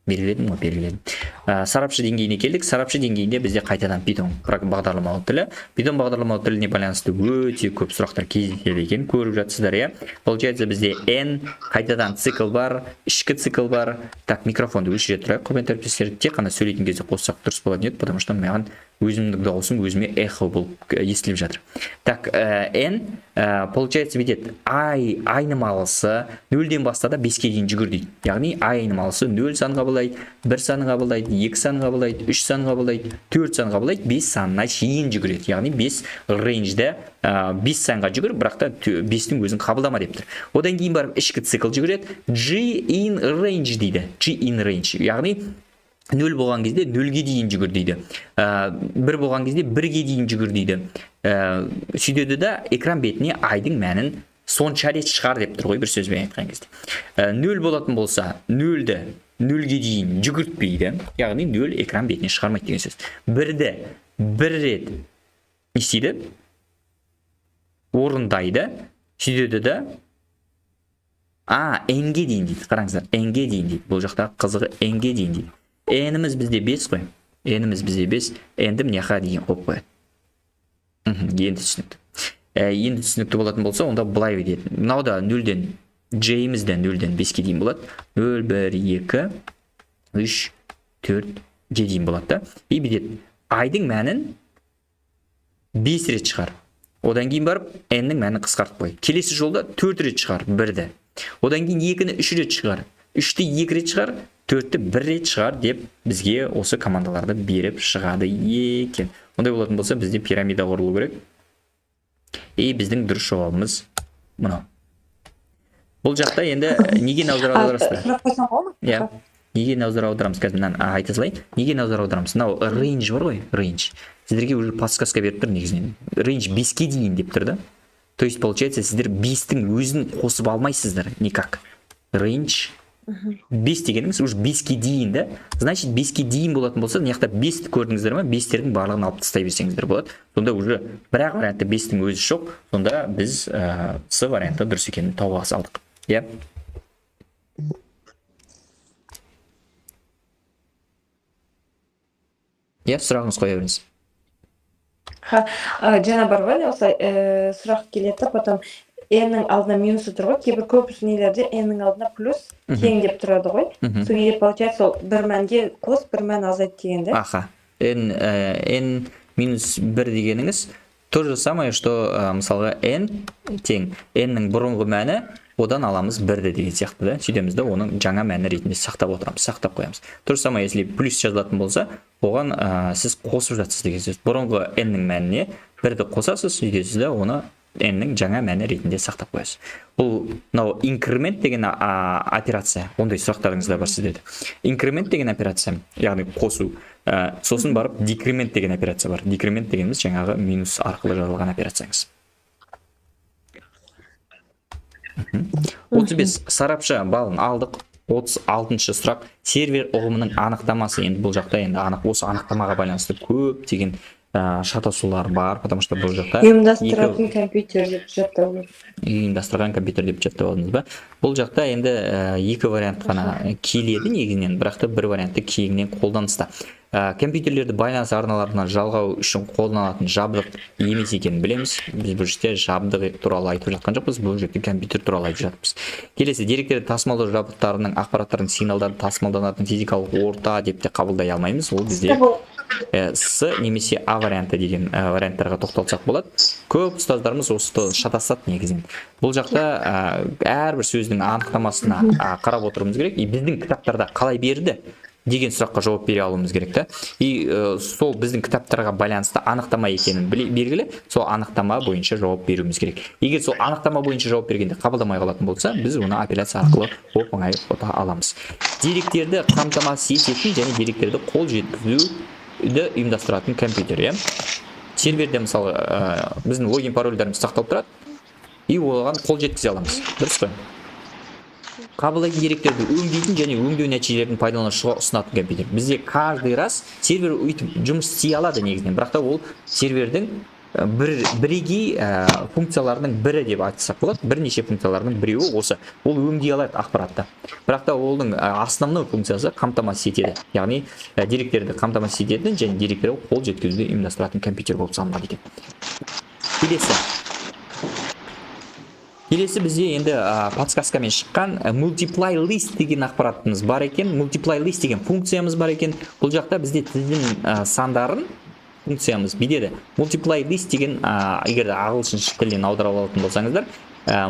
Белгіледім ғой, белгіледім. Сарапшы деңгейіне келдік. Сарапшы деңгейінде бізде қайтадан Python бағдарламалық тілі. Python бағдарламалық тіліне байланысты өте көп сұрақтар кездеседі екен, көріп жатсыздар, иә? Получается, бізде n қайтадан цикл бар, ішкі цикл бар. Так, микрофонды өшіре тұрайық, құрметті әріптестер. Тек қана сөйлейтін кезде қоссақ дұрыс болатын еді, потому что маған өзімнің дауысым өзіме эхо болып естіліп жатыр. Так, n получается, бүйтеді: i айнымалысы нөлден баста да беске дейін жүгір дейді. Яғни i айнымалысы нөл сан қабылдайды, бір сан қабылдайды, екі сан қабылдайды, үш сан қабылдайды, төрт сан қабылдайды, бес санына шейін жүгіреді. Яғни бес range-де бес санға жүгір, бірақ та бестің өзін қабылдама деп тұр. Одан кейін барып ішкі цикл жүгіреді. J in range дейді. J in range, яғни нөл болған кезде нөлге дейін жүгір дейді, бір болған кезде бірге дейін жүгір дейді. Сөйтеді да, экран бетіне i-дың мәнін сонша рет шығар деп тұр ғой. Бір сөзбен айтқан кезде, нөл болатын болса, нөлді нөлге дейін жүгіртпейді, яғни нөл экран бетіне шығармайды деген сөз. Бірді бір рет не істейді? Орындайды. Сөйтеді да, а n-ге дейін дейді. Қараңыздар, n-ге дейін дейді. Бұл жақта қызығы n-ге дейін дейді. N-іміз бізде 5 қой. N-іміз бізде 5. N-ді мына жаққа дейін қойып қояды. Енді түсінікті. Енді түсінікті болатын болса, онда былай бүйтеді: мынау да нөлден, j-іміз де нөлден беске дейін болады, нөл, бір, екі, үш, төртке дейін болады да. И бүйтеді: i-дың мәнін бес рет шығар. Одан кейін барып n-нің мәнін қысқартып қой. Келесі жолда төрт рет шығар бірді, одан кейін екіні үш рет шығар, үшті екі рет шығар, төртті бір рет шығар деп бізге осы командаларды беріп шығады екен. Ондай болатын болса, бізде пирамида құрылу керек. И біздің дұрыс жауабымыз мынау. Бұл жақта енді неге назар аударасыздар? Сұрақ қойсам болады ма? Иә. Неге назар аударамыз? Қазір мынаны айта салайын. Неге назар аударамыз? Мынау range бар ғой, range. Сіздерге уже подсказка беріп тұр негізінен. Range 5-ке дейін деп тұр да. То есть получается, сіздер 5-тің өзін қосып алмайсыздар никак. Range 5 дегеніңіз уже 5-ке дейін да. Значит, 5-ке дейін болатын болса, мына жақта 5-ті көрдіңіздер ма? 5-тердің барлығын алып тастай берсеңіздер болады. Сонда уже бір-ақ вариантта 5-тің өзі жоқ. Сонда біз С варианты дұрыс екенін тауып алдық. Иә. Иә, сұрағыңыз қоя беріңіз. Жаңа бар ғой, осылай сұрақ келеді, потом n-нің алдына минусы тұр ғой, кейбір көп нелерде n-нің алдына плюс тең деп тұрады ғой. Сол кезде получается, ол бір мәнге қос, бір мән азайт деген да. Аха. N минус 1 дегеніңіз то же самое, что мысалға n тең n-нің бұрынғы мәні, одан аламыз 1-ді деген сияқты да. Сөйтеміз да, оның жаңа мәні ретінде сақтап отырамыз, сақтап қоямыз. То же самое, если плюс жазылатын болса, оған сіз қосып жатсыз деген сөз. Бұрынғы n-нің мәніне 1-ді қосасыз, сөйтесіз да, оны n-нің жаңа мәні ретінде сақтап қоясыз. Бұл мынау инкремент деген операция. Ондай сұрақтарыңыз да бар сіздерде. Инкремент деген операция, яғни қосу. Сосын барып декремент деген операция бар. Декремент дегеніміз жаңағы минус арқылы жазылған операцияңыз. 35 сарапшы балын алдық. 36-шы сұрақ. Сервер ұғымының анықтамасы. Енді бұл жақта енді анық осы анықтамаға байланысты көптеген шатасулар бар, потому что бұл жақта Ұйымдастыратын компьютер деп жаттау керек. Ұйымдастырған компьютер деп жаттап алдыңыз ба? Бұл жақта енді екі вариант қана келеді негізінен, бірақ та бір вариантты кеңінен қолданыста. Компьютерлерді байланыс арналарына жалғау үшін қолданылатын жабдық емес екенін білеміз. Біз бұл жерде жабдық туралы айтып жатқан жоқпыз, бұл жерде компьютер туралы айтып жатырмыз. Келесі, деректерді тасымалдау жабдықтарының ақпараттардың сигналдарын тасымалданатын физикалық орта деп те қабылдай алмаймыз. Ол бізде С немесе А варианты деген варианттарға тоқталсақ болады. Көп ұстаздарымыз осы шатасады негізінен. Бұл жақта әрбір сөздің анықтамасына қарап отыруымыз керек. И біздің кітаптарда қалай берді деген сұраққа жауап бере алуымыз керек та. И сол біздің кітаптарға байланысты анықтама екенін белгілі, сол анықтама бойынша жауап беруіміз керек. Егер сол анықтама бойынша жауап бергенде қабылдамай қалатын болса, біз оны апелляция арқылы оп-оңай ұта аламыз. Деректерді қамтамасыз ететін және деректерді қол жеткізуді ұйымдастыратын компьютер, иә. Серверде мысалы, біздің логин парольдеріміз сақталып тұрады, и оған қол жеткізе аламыз. Дұрыс қой? Қабылдайтын деректерді өңдейтін және өңдеу нәтижелерін пайдаланушыға ұсынатын компьютер. Бізде каждый раз сервер өйтіп жұмыс істей алады негізінен, бірақ та ол сервердің бірегей функцияларының бірі деп айтсақ болады. Бірнеше функцияларының біреуі осы. Ол өңдей алады ақпаратты. Бірақ та оның основной функциясы қамтамасыз етеді. Яғни деректерді қамтамасыз ететін және деректерге қол жеткізуді ұйымдастыратын компьютер болып саналады екен. Келесі. Келесі бізде енді подсказкамен шыққан multiply list деген ақпаратымыз бар екен. Multiply list деген функциямыз бар екен. Бұл жақта бізде тізім сандарын функциямыз бүйтеді. Multiply list деген, егер де ағылшын тілінен аударып алатын болсаңыздар,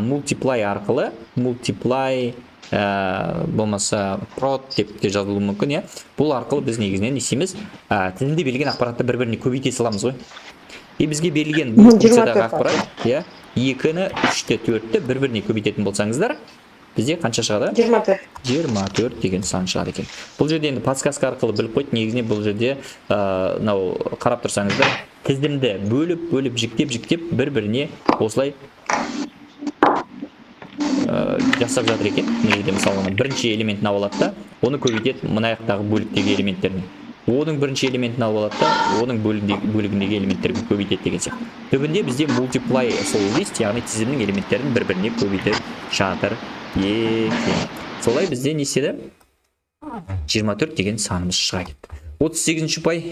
multiply арқылы multiply, болмаса prod деп те жазылуы мүмкін, иә. Бұл арқылы біз негізінен не істейміз? Тізімде берілген ақпаратты бір-біріне көбейте саламыз ғой. И бізге берілген бұл Жиырма функциядағы төрт ақпарат, иә, 2-ні, 3-ті, 4-ті бір-біріне көбейтетін болсаңыздар, бізде қанша шығады? 24. 24 деген сан шығады екен. Бұл жерде енді подсказка арқылы біліп қойды. Негізінен бұл жерде, мынау қарап тұрсаңыздар, тізімді бөліп, бөліп, жіктеп, жіктеп бір-біріне осылай, жасап жатыр екен. Мына жерде мысалы бірінші элементін алып алады да, оны көбейтеді мына жақтағы бөліктегі элементтеріне. Оның бірінші элементін алып алады да, оның бөлігіндегі элементтерге көбейтеді деген сияқты. Түбінде бізде multiply сол list, яғни тізімнің элементтерін бір-біріне көбейтіп жатыр екен. Солай бізде не істеді? 24 деген санымыз шыға кетті. 38-ші ұпай,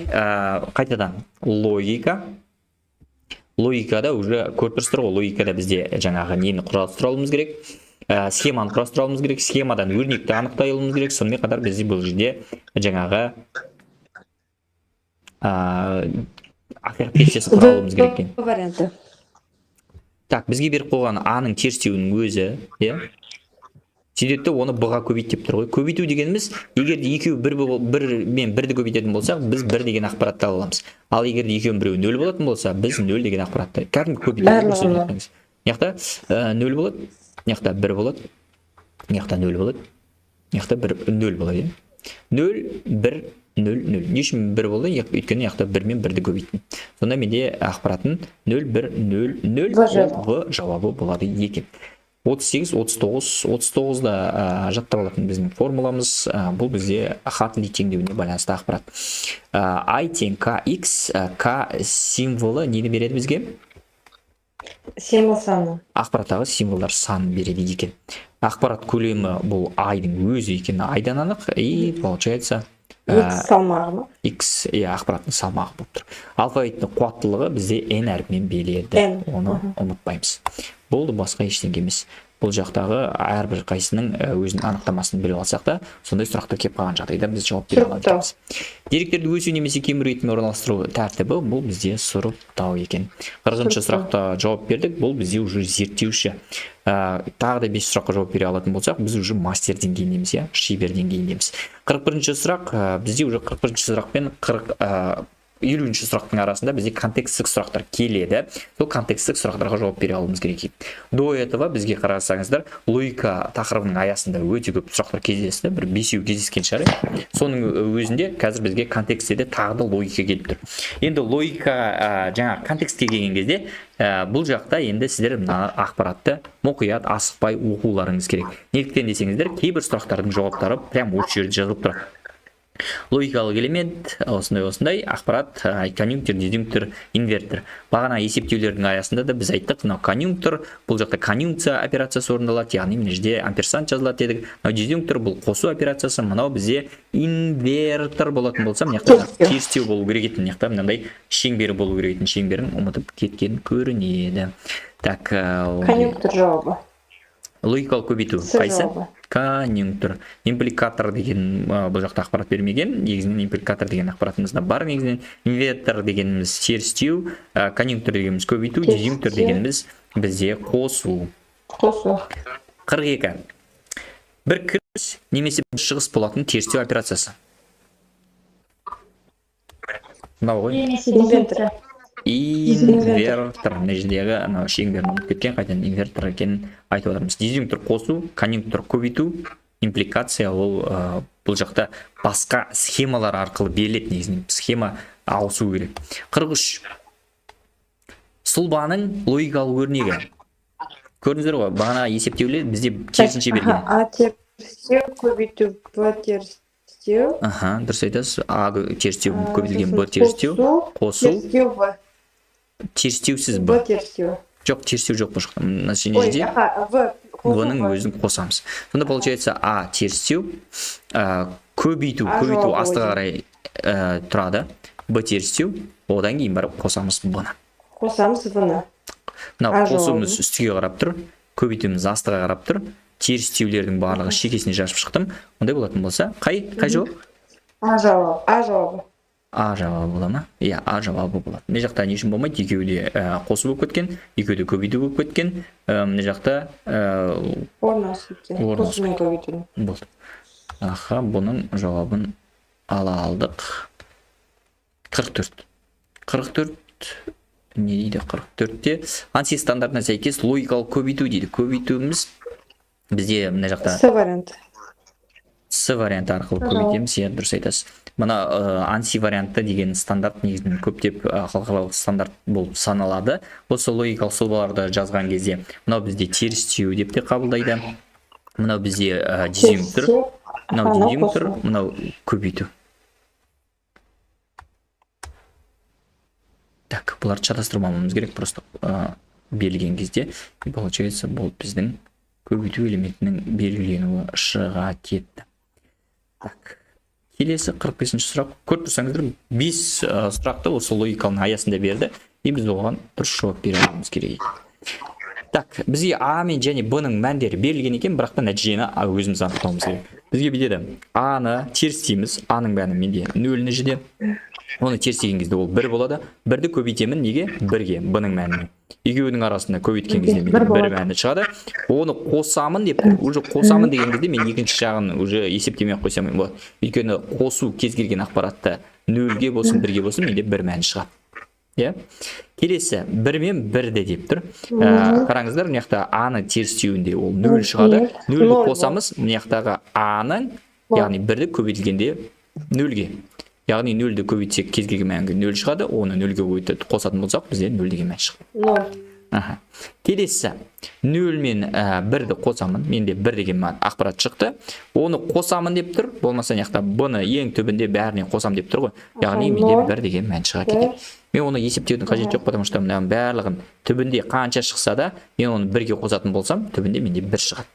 қайтадан логика. Логикада уже көріп тұрсыздар ғой, логикада бізде жаңағы нені құрастыра алуымыз керек, схеманы құрастыра алуымыз керек, схемадан өрнекті анықтай алуымыз керек. Сонымен қатар бізде бұл жерде жаңағы, ақиқат кестесін құра алуымыз керек екен. Варианты. Так, бізге беріп қойған А-ның терістеуінің өзі, иә. Сөйтеді де оны Б-ға көбейт деп тұр ғой. Көбейту дегеніміз, егер де екеуі бір мен бірді көбейтетін болсақ, біз бір деген ақпаратты ала аламыз. Ал егер де екеуінің біреуі нөл болатын болса, біз нөл деген ақпаратты кәдімгі көбейту Барлығы көрсетіп нөл. жатырмыз. Мына жақта, нөл болады, мына жақта бір болады. Мына жақта 0 болады. Мына жақта 1 0 болады, иә. 0 1 0 0. Не үшін 1 болды? Өйткені мына жақта 1 мен 1-ді көбейттім. Сонда менде ақпараттың 0 1 0 0 В жауабы болады екен. 38, 39, 39-да жаттап алатын біздің формуламыз, бұл бізде Хартли теңдеуіне байланысты ақпарат. I тең KX, K символы нені береді бізге? Символ саны. Ақпараттағы символдар санын береді екен. Ақпарат көлемі бұл айдың өзі екені айдан анық, и получается X салмағы ма? X, иә, ақпараттың салмағы болып тұр. Алфавиттің қуаттылығы бізде N әрпімен беріледі. N. Оны ұмытпаймыз. Болды, басқа ештеңе емес. Бұл жақтағы әрбір қайсының өзінің анықтамасын біліп алсақ та, сондай сұрақтар келіп қалған жағдайда біз жауап бере аламыз. Деректерді өсу немесе кеміру ретімен орналастыру тәртібі бұл бізде сұрыптау екен. 40-шы сұрақта жауап бердік, бұл бізде уже зерттеуші. Тағы да 5 сұраққа жауап бере алатын болсақ, біз уже мастер деңгейіндеміз, иә, шебер деңгейіндеміз. 41-ші сұрақ, бізде уже 41-ші сұрақ пен 50-ші сұрақтың арасында бізде контекстік сұрақтар келеді. Сол контекстік сұрақтарға жауап бере алуымыз керек. До этого бізге қарасаңыздар, логика тақырыбының аясында өте көп сұрақтар кездесті. Бір 5-еу кездескен шығар. Соның өзінде қазір бізге контекстте де тағы да логика келіп тұр. Енді логика жаңа контекстке келген кезде, бұл жақта енді сіздер мына ақпаратты мұқият асықпай оқуларыңыз керек. Неліктен десеңіздер, кейбір сұрақтардың жауаптары прям осы жерде жазылып тұрады. Логикалық элемент, осындай-осындай ақпарат, конъюнктор, дизъюнктор, инвертор. Бағана есептеулердің аясында да біз айттық, мынау конъюнктор, бұл жақта конъюнкция операциясы орындалады, яғни мына жерде амперсанд жазылады дедік. Мынау дизъюнктор, бұл қосу операциясы, мынау бізде инвертор болатын болса, мына жақта терістеу болу керек еді, мына жақта мынандай шеңбері болу керек еді, шеңберін ұмытып кеткен көрінеді. Так, конъюнктор жауабы. Логикалық көбейту қайсы? Конъюнктор. Импликатор деген бұл жақта ақпарат бермеген. Негізінен импликатор деген ақпаратымыз да бар негізінен. Инвертор дегеніміз терістеу, конъюнктор дегеніміз көбейту, дизъюнктор дегеніміз бізде қосу. Қосу. 42. Бір кіріс немесе бір шығыс болатын терістеу операциясы. Мынау ғой. Инвертор. Инвертор. Мына жердегі анау шеңберін ұмытып кеткен, қайтадан инвертор екенін айтып отырмыз. Дизъюнктор қосу, конъюнктор көбейту, импликация ол бұл жақта басқа схемалар арқылы беріледі негізінен. Схема ауысу керек. 43. Сұлбаның логикалық өрнегі. Көрдіңіздер ғой, бағана есептеулер бізде керісінше берген. А терістеу көбейту, Б терістеу. Аха, дұрыс айтасыз. А терістеу көбейтілген Б терістеу, қосу. Терістеу В. Терістеусіз Б. Б терістеу. Жоқ, терістеу жоқ бұл жақта. Мына жерде В-ның өзін қосамыз. Сонда получается А терістеу, көбейту, көбейту астыға қарай тұрады. Б терістеу, одан кейін барып қосамыз Б-ны. Қосамыз В-ны. Мынау қосуымыз үстіге қарап тұр, көбейтуіміз астыға қарап тұр. Терістеулердің барлығы шекесіне жазып шықтым. Ондай болатын болса, қай жауап? А жауабы. А жауабы. А жауабы бола ма? Иә, А жауабы болады. Мына жақта не үшін болмайды? Екеуі де қосу болып кеткен, екеуі де көбейту болып кеткен. Мына жақта орналасып кеткен. Қосу мен көбейту. Болды. Аха, бұның жауабын ала алдық. 44. 44 не дейді? 44-те ANSI стандартына сәйкес логикалық көбейту дейді. Көбейтуіміз бізде мына жақта С варианты. С варианты арқылы көбейтеміз, иә, дұрыс айтасыз. Мына ANSI варианты деген стандарт негізінен көптеп халықаралық стандарт болып саналады. Осы логикалық сұлбаларды жазған кезде мынау бізде терістеу деп те қабылдайды. Мынау бізде дизъюнктор, мынау дизъюнктор, мынау көбейту. Так, бұларды шатастырмауымыз керек, просто берілген кезде и получается бұл біздің көбейту элементінің белгіленуі шыға кетті. Так, келесі 45-ші сұрақ. Көріп тұрсаңыздар, 5 сұрақты осы логиканың аясында берді, и біз оған дұрыс жауап бере алуымыз керек. Так, бізге А мен және Б-ның мәндері берілген екен, бірақ та нәтижені өзіміз анықтауымыз керек. Бізге бүйтеді, А-ны терістейміз, А-ның мәні менде 0 жерде. Оны терістеген кезде ол 1 болады. 1-ді көбейтемін неге? 1-ге, Б-ның мәніне. Екеуінің арасында көбейткен кезде менде 1 мәні шығады. Оны қосамын деп, уже қосамын деген кезде мен екінші жағын уже есептемей ақ қойсам болады. Өйткені қосу кез келген ақпаратты 0-ге болсын, 1-ге болсын менде 1 мәні шығады. Иә, келесі бір мен бірді деп тұр. Қараңыздар, мына жақта а-ны терістеуінде ол нөл шығады. Нөлді Ноль. қосамыз мына жақтағы а-ның, яғни бірді көбейтілгенде нөлге, яғни нөлді көбейтсек, кез келген мәнге нөл шығады. Оны нөлге көбейтіп қосатын болсақ, бізде нөл деген мән шығады. Ноль. Аха. Келесі нөл мен бірді қосамын. Менде бір деген мән ақпарат шықты, оны қосамын деп тұр. Болмаса мына жақта бұны ең түбінде бәріне қосамын деп тұр ғой, яғни менде ноль, бір деген мән шыға кетеді. Мен оны есептеудің қажеті жоқ, потому что мынаның барлығын түбінде қанша шықса да, мен оны бірге қосатын болсам, түбінде менде бір шығады.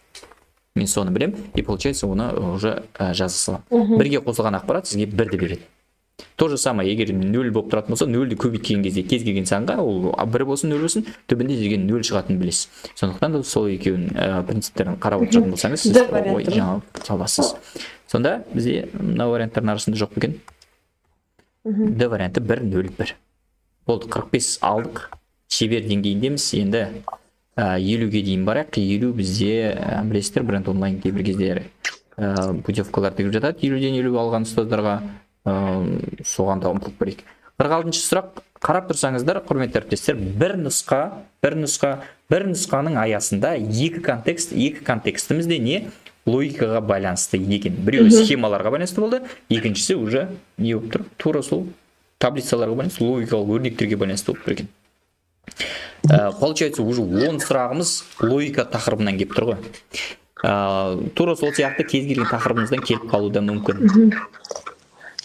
Мен соны білемін, и получается, оны уже жаза саламын. Бірге қосылған ақпарат сізге бірді береді. То же самое, егер нөл болып тұратын болса, нөлді көбейткен кезде кез келген санға, ол бір болсын, нөл болсын, түбінде сізге нөл шығатынын білесіз. Сондықтан да сол екеуінің принциптерін қарап отыратын болсаңыз, сіз Д варианты ой ма? жауап табасыз. Сонда бізде мына варианттардың арасында жоқ па екен? Д варианты: бір, нөл, бір. Болды, 45 алдық, шебер деңгейіндеміз. Енді 50-ге дейін барайық. 50 бізде, білесіздер, Бренд Онлайн кейбір кездері путевкалар тігіп жатады 50-ден 50 алған ұстаздарға. Соған да ұмтылып көрейік. 46-шы сұрақ. Қарап тұрсаңыздар, құрметті әріптестер, бір нұсқа, бір нұсқа, бір нұсқаның аясында екі контекст. Екі контекстіміз де не логикаға байланысты екен. Біреуі схемаларға байланысты болды, екіншісі уже не болып тұр? Тура сол таблицаларға байланысты, логикалық өрнектерге байланысты болып тұр екен. Получается, уже 10 сұрағымыз логика тақырыбынан келіп тұр ғой. Тура сол сияқты кез келген тақырыбымыздан келіп қалуы да мүмкін.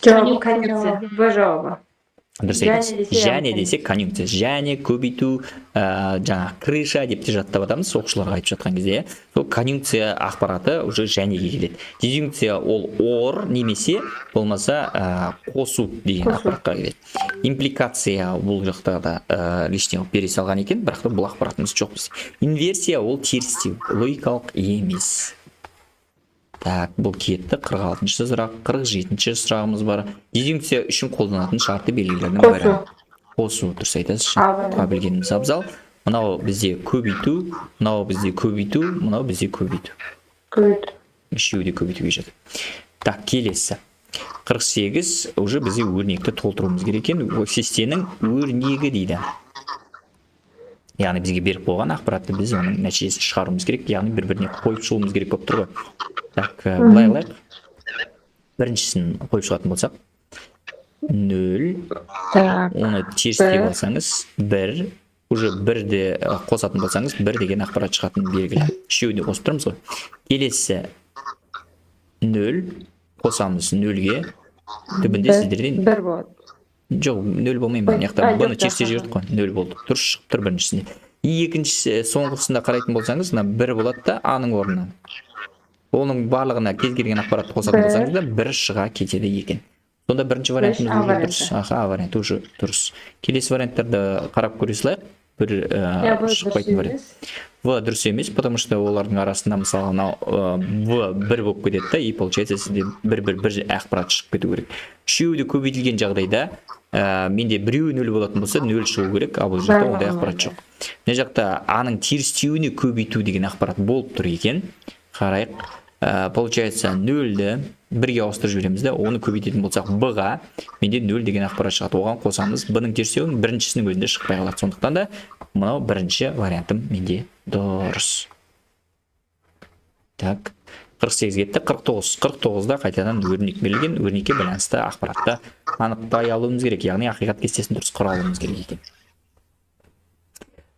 Жауабы конъюнкция. Б жауабы. Дұрыс Және айтасыз. десе, Және десе, конъюнкция және көбейту, жаңағы крыша деп те жаттап жатамыз оқушыларға айтып жатқан кезде, иә. Сол конъюнкция ақпараты уже жәнеге келеді. Дизъюнкция ол ор немесе болмаса қосу деген Қосу. ақпаратқа келеді. Импликация бұл жақта да лишний қылып бере салған екен, бірақ та бұл ақпаратымыз жоқ бізде. Инверсия ол терістеу, логикалық емес. Так, бұл кетті. 46 сұрақ. 47 сұрағымыз бар. Дизъюнкция үшін қолданатын шартты белгілердің бірі? Қосу. Қосу, дұрыс айтасыз. А варианты. Таба білгеніміз абзал. Мынау бізде көбейту, мынау бізде көбейту, мынау бізде көбейту. Көбейту. Үшеуі де көбейтуге жатады. Так, келесі 48. Уже бізде өрнекті толтыруымыз керек екен. Ол кестенің өрнегі дейді, яғни бізге беріп қойған ақпаратты біз оның нәтижесін шығаруымыз керек, яғни бір біріне қойып шығуымыз керек болып тұр ғой. Так, былай қылайық. Біріншісін қойып шығатын болсақ, нөл. Так. Оны терістеп Бір. алсаңыз, бір. Уже бірді қосатын болсаңыз, бір деген ақпарат шығатыны белгілі. Үшеуін де қосып тұрмыз ғой. Келесі нөл қосамыз нөлге, түбінде Бір. сіздерден Бір болады. Жоқ, нөл болмай ма? Мына жақта А, бұны жоқ, терістеп аха. жібердік қой, нөл болды, дұрыс шығып тұр біріншісінде. И екіншісі, соңғысында қарайтын болсаңыз, мына бір болады да, аның орнына оның барлығына кез келген ақпаратты қосатын Бір. болсаңыз да, бір шыға кетеді екен. Сонда бірінші вариантымыз А уже варианты. дұрыс. Аха, а варианты уже дұрыс. Келесі варианттарды қарап көре салайық. Бір Иә, бұл дұрыс шықпайтын вариант. емес. В дұрыс емес, потому что олардың арасында, мысалы, мынау в бір болып кетеді да, и получается, сізде бір, бір, бір ақпарат шығып кету керек. Үшеуі де көбейтілген жағдайда менде біреуі нөл болатын болса, нөл шығу керек, ал бұл жақта ондай ақпарат жоқ. Мына жақта аның терістеуіне көбейту деген ақпарат болып тұр екен. Қарайық. Получается, нөлді бірге ауыстырып жібереміз да, оны көбейтетін болсақ б ға, менде нөл деген ақпарат шығады. Оған қосамыз б-ның терістеуін, біріншісінің өзінде шықпай қалады. Сондықтан да мынау бірінші вариантым менде дұрыс. Так, 48 кетті. 49. 49-да қайтадан өрнек берілген. Өрнекке байланысты ақпаратты анықтай алуымыз керек, яғни ақиқат кестесін дұрыс құра алуымыз керек екен.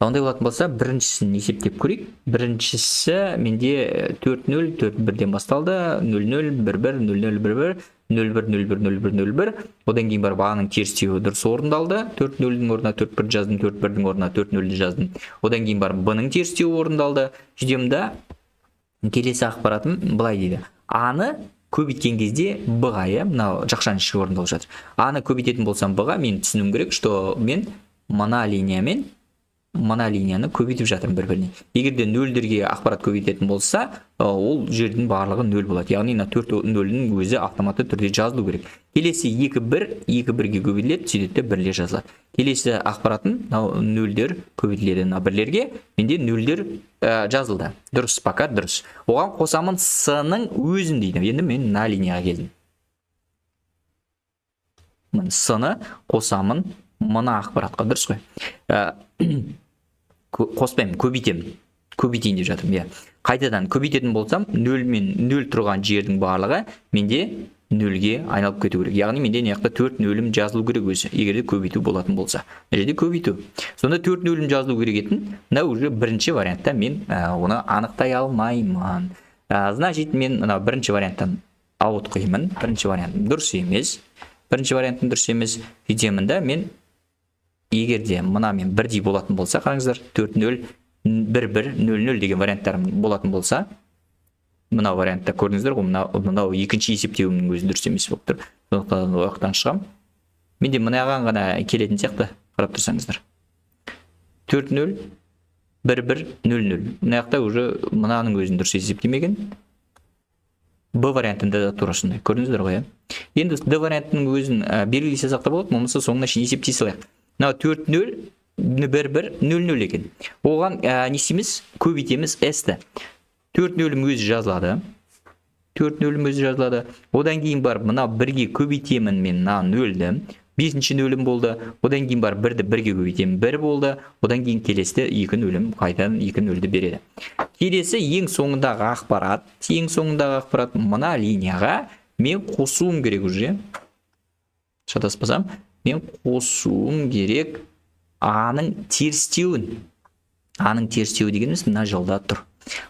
Ондай болатын болса, біріншісін есептеп көрейік. Біріншісі менде 4 0 4 1-ден басталды: 0 0 1 1 0 0 1 1 0 1 0 1 0 1 0 1. Одан кейін барып аның терістеуі дұрыс орындалды: 4 0-дің орнына 4 1 жаздым, 4 1-дің орнына 4 0-ді жаздым. Одан кейін барып б-ның терістеуі орындалды. Сөйтемін да, келесі ақпаратым былай дейді: аны көбейткен кезде б ға, иә, мынау жақшаның іші орындалып жатыр. Аны көбейтетін болсам б ға, мен түсінуім керек, что мен мына линиямен мына линияны көбейтіп жатырмын бір біріне. Егер де нөлдерге ақпарат көбейтетін болса, ол жердің барлығы нөл болады, яғни мына төрт нөлдің өзі автоматты түрде жазылу керек. Келесі екі, бір, екі бірге көбейтіледі, сөйтеді де бірлер жазылады. Келесі ақпаратын мынау нөлдер көбейтіледі мына бірлерге, менде нөлдер жазылды, дұрыс, пока дұрыс. Оған қосамын с-ның өзін дейді. Енді мен мына линияға келдім. Міне, с-ны қосамын. Мына ақпаратқа, дұрыс қой. Қоспаймын, көбейтемін. Көбейтейін деп жатырмын, иә. Қайтадан көбейтетін болсам, 0 мен 0 тұрған жердің барлығы менде 0-ге айналып кету керек. Яғни менде мына жақта 4 нөлім жазылу керек өзі, егер де көбейту болатын болса. Мына жерде көбейту. Сонда 4 нөлім жазылу керек етін, мына уже бірінші вариантта мен оны анықтай алмаймын. Значит, мен мына бірінші варианттан ауытқимын. Бірінші вариантым дұрыс емес. Бірінші вариантым дұрыс емес. Сөйтемін да, мен егер де мына мен бірдей болатын болса, қараңыздар, 4 0 1 1 0 0 деген варианттарым болатын болса, мынау вариантта көрдіңіздер ғой, мынау екінші есептеуімнің өзі дұрыс емес болып тұр. Сондықтан ол жақтан шығамын. Менде мынаған ғана келетін сияқты, қарап тұрсаңыздар. 4 0 1 1 0 0. Мына жақта уже мынаның өзін дұрыс есептемеген. Б вариантында да тура сондай. Көрдіңіздер ғой, иә? Енді Д вариантының өзін белгілей салсақ та болады, болмаса соңына шейін есептей салайық. Мынау 4 0 1 1 0 0 екен. Оған не істейміз? Көбейтеміз S-ті. 4 нөлім өзі жазылады. 4 нөлім өзі жазылады. Одан кейін барып мына 1-ге көбейтемін мен мына 0-ді. 5-ші нөлім болды. Одан кейін барып 1-ді 1-ге көбейтемін, 1 болды. Одан кейін келесіде 2 нөлім қайтадан 2 нөлді береді. Келесі ең соңындағы ақпарат, ең соңындағы ақпарат мына линияға мен қосуым керек уже. Шатаспасам, мен қосуым керек А-ның терістеуін. А-ның терістеуі дегеніміз мына жолда тұр.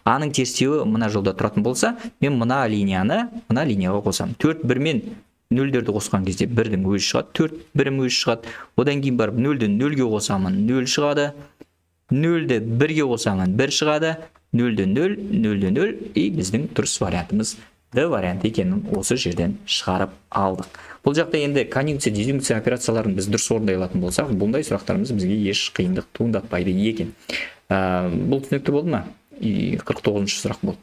А-ның терістеуі мына жолда тұратын болса, мен мына линияны мына линияға қосамын. 4 1 мен нөлдерді қосқан кезде 1-дің өзі шығады, 4 1-ім өзі шығады. Одан кейін барып 0-ді 0-ге қосамын, 0 шығады. 0-ді 1-ге қосамын, 1 шығады. 0-ді 0, 0-ді 0, и біздің дұрыс вариантымыз Д варианты екенін осы жерден шығарып алдық. Бұл жақта енді конъюнкция, дизъюнкция операцияларын біз дұрыс орындай алатын болсақ, бұндай сұрақтарымыз бізге еш қиындық туындатпайды екен. Бұл түсінікті болды ма? 49-шы сұрақ болды.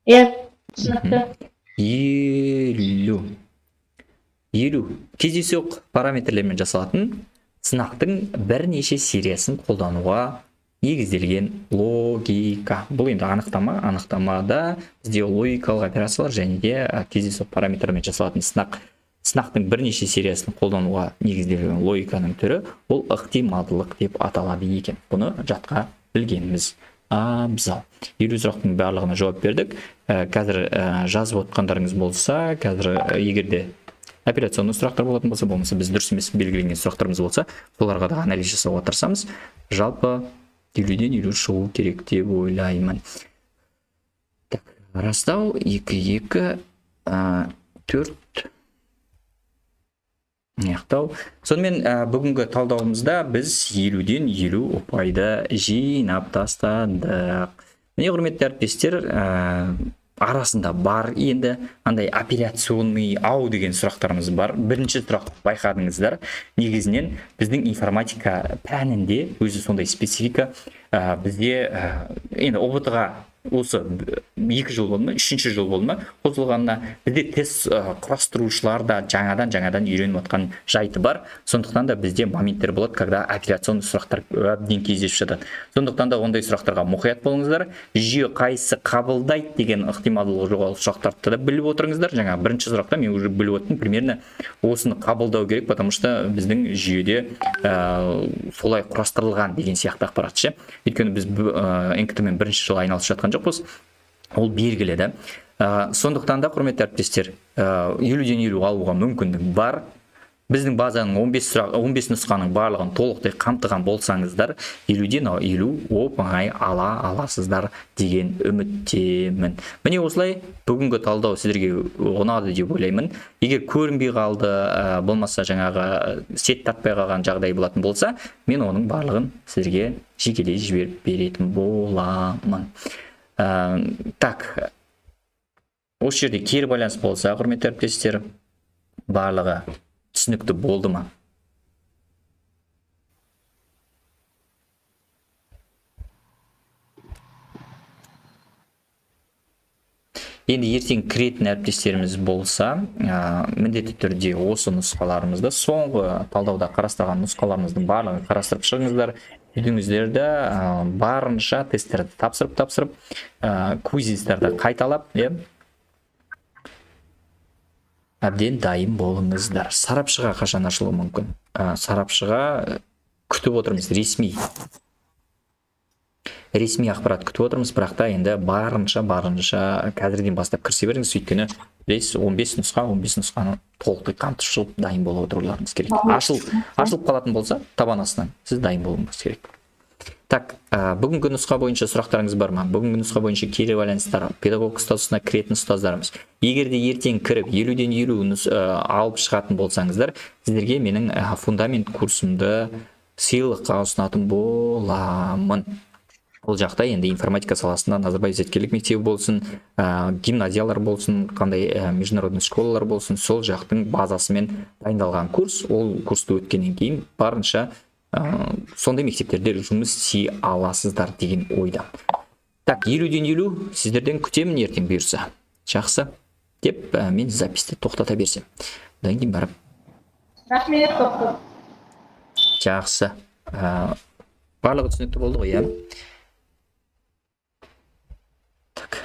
Иә, түсінікті. 50. 50. Кездейсоқ параметрлермен жасалатын сынақтың бірнеше сериясын қолдануға негізделген логика. Бұл енді анықтама. Анықтамада бізде логикалық операциялар және де кездейсоқ параметрлермен жасалатын сынақтың бірнеше сериясын қолдануға негізделген логиканың түрі ол ықтималдылық деп аталады екен. Бұны жатқа білгеніміз абзал. 50 сұрақтың барлығына жауап бердік. Қазір жазып отқандарыңыз болса, қазір егер де апелляционный сұрақтар болатын болса, болмаса біз дұрыс емес белгіленген сұрақтарымыз болса, соларға да анализ жасауға тырысамыз. Жалпы 50-ден 50 шығу керек деп ойлаймын. Так, растау 2 2 4 аяқтау. Сонымен бүгінгі талдауымызда біз 50-ден 50 ұпайды жинап тастадық. Міне, құрметті әріптестер, арасында бар енді андай апелляционный ау деген сұрақтарымыз бар. Бірінші сұрақ байқадыңыздар, негізінен біздің информатика пәнінде өзі сондай специфика, бізде енді ҰБТ-ға осы 2 жыл болды ма, 3-ші жыл болды ма қосылғанына, бізде тест құрастырушылар да жаңадан үйреніп отқан жайты бар. Сондықтан да бізде моменттер болады, когда апелляционный сұрақтар әбден кездесіп жатады. Сондықтан да ондай сұрақтарға мұқият болыңыздар. Жүйе қайсысы қабылдайды деген ықтималдығы жоғары сұрақтарды да біліп отырыңыздар. Жаңа бірінші сұрақта мен уже біліп отырмын, примерно осыны қабылдау керек, потому что біздің жүйеде солай құрастырылған деген сияқты ақпарат ше. Өйткені біз НКТ мен бірінші жыл айналысып жатқан жоқпыз, ол белгілі да. Сондықтан да, құрметті әріптестер, 50-ден 50 алуға мүмкіндік бар. Біздің базаның 15 сұрақ, 15 нұсқаның барлығын толықтай қамтыған болсаңыздар, 50-ден 50 оп-оңай ала аласыздар деген үміттемін. Міне осылай бүгінгі талдау сіздерге ұнады деп ойлаймын. Егер көрінбей қалды, болмаса жаңағы сет тартпай қалған жағдай болатын болса, мен оның барлығын сіздерге жекелей жіберіп беретін боламын. Так, осы жерде кері байланыс болса, құрметті әріптестер, барлығы түсінікті болды ма? Енді ертең кіретін әріптестеріміз болса, міндетті түрде осы нұсқаларымызды, соңғы талдауда қарастырған нұсқаларымыздың барлығын қарастырып шығыңыздар. Үйдіңіздерді, барынша тесттерді тапсырып, квиздерді қайталап, иә. Әбден дайын болыңыздар. Сарапшыға қашан ашылуы мүмкін? Сарапшыға күтіп отырмыз, ресми ақпарат күтіп отырмыз, бірақ та енді барынша қазірден бастап кірісе беріңіз, өйткені білесіз, 15 нұсқа, 15 нұсқаны толықтай қамтып шығып дайын болып отыруларыңыз керек. Ашылып қалатын болса, табан астынан сіз дайын болуыңыз керек. Так, бүгінгі нұсқа бойынша сұрақтарыңыз бар ма? Бүгінгі нұсқа бойынша кері байланыстар, педагог статусына кіретін ұстаздарымыз. Егер де ертең кіріп 50-ден 50 алып шығатын болсаңыздар, сіздерге менің фундамент курсымды сыйлыққа ұсынатын боламын. Ол жақта енді информатика саласында Назарбаев зияткерлік мектебі болсын, гимназиялар болсын, қандай международный школалар болсын, сол жақтың базасымен дайындалған курс. Ол курсты өткеннен кейін барынша сондай мектептерде жұмыс істей аласыздар деген ойда. Так, 50-ден 50 сіздерден күтемін ертең бұйырса. Жақсы деп мен записьті тоқтата берсем. Одан кейін барып. Рахмет көп көп. Жақсы. Барлығы түсінікті болды ғой, иә? Так.